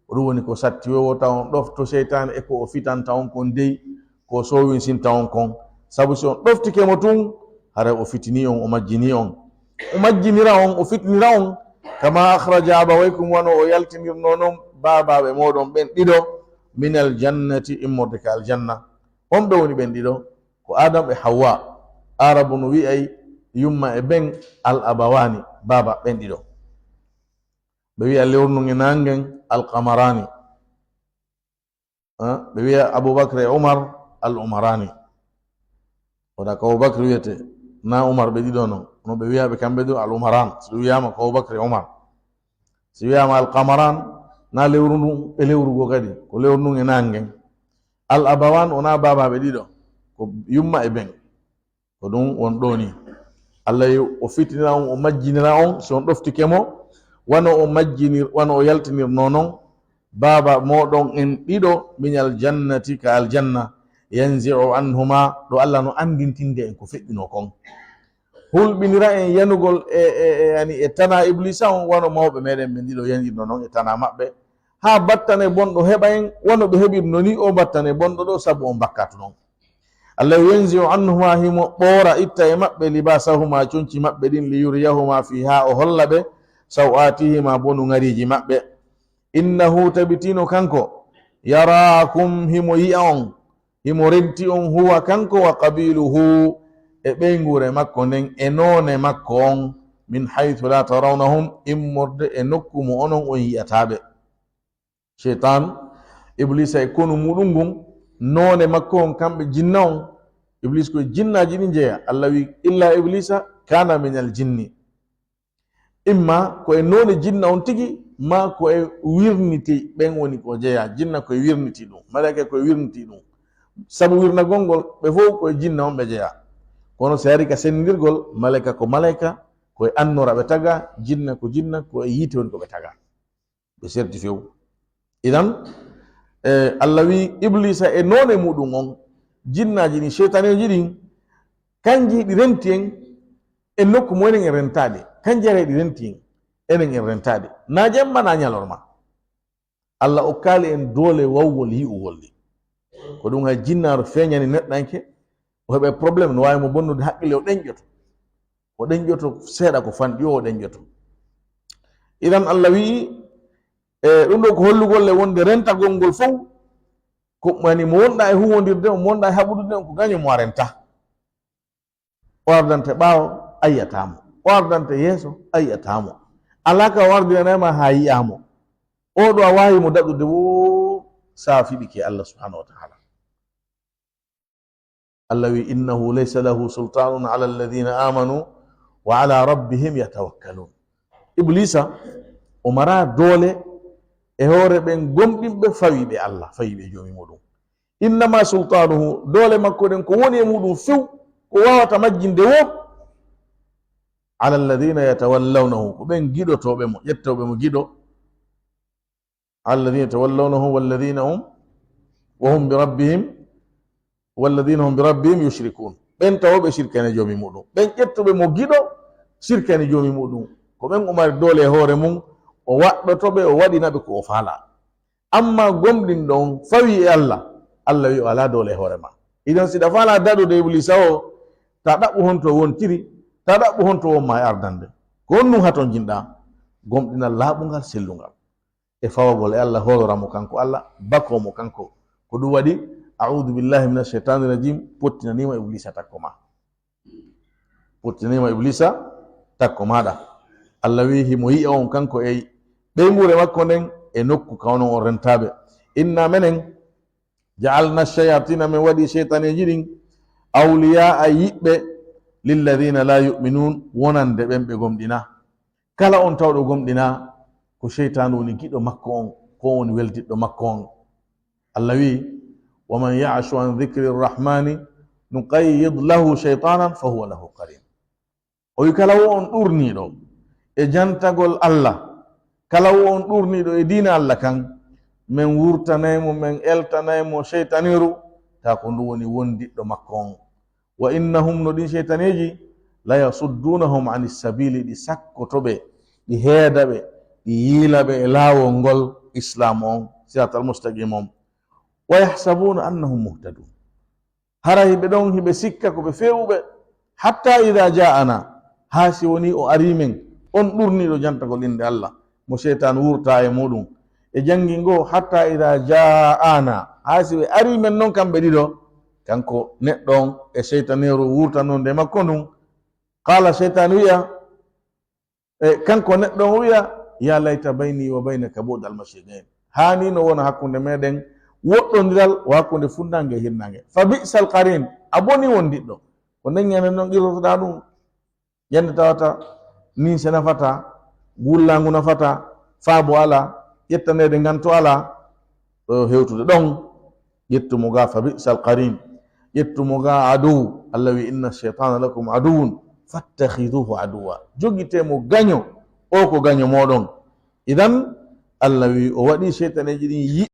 Ko ɗum woni ko satti wota on ɗofto seytaan e ko o fitanta on kon dey, ko o soowinsinta on kon. Sabu si on ɗoftike mo tun, haray o fitini on, o majjini on. O majjinira on, o fitinira on. Kama akhraja abawaykum, wano o yaltinirno non baabaaɓe mooɗon ɓen ɗiɗo, minal jannati, immorde ka aljanna. On ɓe woni ɓen ɗiɗo? Ko Adam e Hawwa. Aarabu no wi'ay yumma e ben al abawaani, baaba ɓen ɗiɗo. Ɓe wi'a lewru ndun e naangen al qamaraani. Ah, ɓe wi'a Abubakar e Umar al umaraani. Wota ko Abubakar wi'ete, na Umar ɓe ɗiɗo non. No ɓe wi'a ɓe kamɓe ɗo al umaraan. So ɗum wi'ama ko Abubakar e Umar. Si wi'ama al qamaran, na lewru ndun e lewru goo kadi, ko lewru ndun e naangen. Al abawan wona baabaaɓe ɗiɗo, ko yumma e ben. Ko ɗum won ɗo ni. Allah yo o fitinira on, o majjinira on, si on ɗoftike mo, wano o majjinir-, wano o yaltinirno non, baaba mooɗon en ɗiɗo, minal jannati, ka aljanna, yanzi'u anhuma, ɗo Allah no anndintinde en ko feƴƴuno kon. hulɓinira en yanugol e, e, e, yani e tana Iblisa on, wano mawɓe meɗen ɓe ɗiɗo yanirno non e tana maɓɓe, haa battane bonɗo heɓa en, wano ɓe heɓirno ni o battane bonɗo ɗo sabu on bakkatu non. Allah yanzi'u anhuma, himo ɓoora, itta e maɓɓe, libasahuma, conci maɓɓe ɗin, li yuriyahuma fi, haa o holla ɓe, saw'atihima, bonu ŋariiji maɓɓe. Innahu, tabitino kanko, yarakum, himo yi'a on, himo renti on, huwa, kanko, wa qabiluhu, e ɓeynguure makko nden, e noone makko on, min haythu la tarawnahum, immorde e nokku mo onon on yi'ataa ɓe. Sheytan, Iblisa e konu muɗum ngun, noone makko on, kamɓe jinna on, Iblis ko e jinnaaji ɗin jeya. Allah wi, illa Iblisa kana min al jinni. Imma ko e noone jinna on tigi, ma ko e wirniti ɓen woni ko jeya. Jinna ko e wirniti ɗum, malaika ko e wirniti ɗum. Sabu wirnagol ngol, ɓe fof ko e jinna on ɓe jeya. Kono si ari ka senndirgol, malaika ko malaika, ko e annora ɓe taga, jinna ko jinna, ko e yiite woni ko ɓe taga. Ɓe serti few. Idan, eh, Allah wi Iblisa e noone muɗum on, jinnaaji ɗin, sheytaneeji ɗin, kanji ɗi renti en, e nokku mo enen en rentaade. Kanji ara ɗi renti en, enen en rentaade. Na jemma, na ñalorma. Allah okkaali en doole wawgol yi'ugol ɗi. Ko ɗum hay jinnaaru feeñani neɗɗanke, o heɓa problème, no waawi mo bonnude haqqille, o ɗenƴoto. O ɗenƴoto seeɗa ko fanɗi o, o ɗenƴoto. Idan Allah wi'i, e, ɗum ɗo ko hollugol le wonde rentagol ngol fow, ko mani mo wonɗa e huwondirde, mo wonɗa e haɓudude on, ko gaño mo a renta. O ardante ɓaawo, a yi'ataa mo. O ardante yeeso, a yi'ataa mo. Alaa ka o ardinanay ma haa yi'aa mo. O ɗo a waawi mo daɗude woo, sa fiɗike Allah subhanahu wa ta'ala. Allah wi, "Innahu laysa lahu sultanun ala alladhina amanu wa ala rabbihim yatawakkalun." Iblisa, o mara doole e hoore ɓen gomɗinɓe fawiɓe Allah, fawiɓe Joomi muɗum. "Innama sultanuhu", doole makko ɗen ko woni e muɗum few, ko wawata majjinde wo, "ala alladhina yatawallawnahu", ko ɓen giɗotooɓe mo, ƴettooɓe mo giɗo. "Ala alladhina yatawallawnahu walladhina hum, wa hum bi rabbihim, walladhina hum bi rabbihim yushrikun." Ɓen tawoɓe shirkani Joomi muɗum. Ɓen ƴettuɓe mo giɗo, shirkani Joomi muɗum. Ko ɓen o mari doole e hoore mum, o waɗɗoto ɓe, o waɗina ɓe ko o faala. Amma gomɗinɗo on fawi e Allah, Allah wi o alaa doole e hoore ma. Idan si ɗa faala daɗude Iblisa o, ta ɗaɓɓu honto wontiri, ta ɗaɓɓu honto won ma e ardande. Ko on nun hatonjinɗa, gomɗinal laaɓungal, sellungal. E fawagol e Allah, hoolora mo kanko Allah, bakoo mo kanko. Ko ɗum waɗi, "A'udhu billahi minash shaitanir rajim", pottinanima Iblisa takko ma. Pottinanima Iblisa takko maɗa. Allah wi himo yi'a on kanko e ɓeynguure makko nden e nokku ka onon on rentaaɓe. "Inna menen, ja'alna shayatina", men waɗi sheytaneeji ɗin, "awliya'a", yiɓɓe, "lilladhina la yu'minun", wonande ɓen ɓe gomɗina. Kala on tawɗo gomɗina, ko sheytaanu woni giɗo makko on, ko on woni weldiɗɗo makko on. Allah wi, "Wa man ya'shu an dhikri rahmani nuqayyid lahu shaytanan fa huwa lahu qarin." O wi, "Kala wo on ɗurniiɗo e jantagol Allah, kala wo on ɗurniiɗo e diina Allah kan, men wurtanay mo, men eltanay mo sheytaneeru, ta ko ndu woni wondiɗɗo makko on." "Wa innahum", no ɗin sheytaneeji, "la yasuddunahum anis sabili", ɗi sakkoto ɓe, ɗi heeda ɓe, ɗi yiila ɓe e laawol ngol Islaam on, siratal mustaqim on. "Wa yahsabuna annahum muhtadun." Hara hiɓe ɗon, hiɓe sikka ko ɓe feewuɓe. "Hatta idha ja'ana", haa si woni o ari men, on ɗurniiɗo jantagol innde Allah, mo sheytaan wurta e muɗum. E janngi ngo, "Hatta idha ja'ana", haa si ɓe ari men non kamɓe ɗiɗo, kanko neɗɗo on e sheytaneeru wurtanonde makko ndun. Qala, sheytaan wi'a, e kanko neɗɗo on wi'a, "Ya layta bayni wa baynaka bu'dal mashriqayn." Haani no wona hakkunde meɗen woɗɗondiral, o hakkunde funnaange e hirnaange. "Fa bi'sal qarin", a boni wondiɗɗo. Ko nden ñande non qirrotoɗaa ɗum. Ñande tawata ninse nafata, wullaangu nafata, faabo alaa, ƴettaneede nganto alaa, ɗo hewtude ɗon, ƴettu mo ga, "fa bi'sal qarin", ƴettu mo ga aduw. Allah wi, "Inna shaytana lakum aduwwun fattakhiduhu aduwwa." Jogitee mo gaño, o ko gaño mooɗon. Idan, Allah wi, o waɗi sheytaneeji ɗin yi-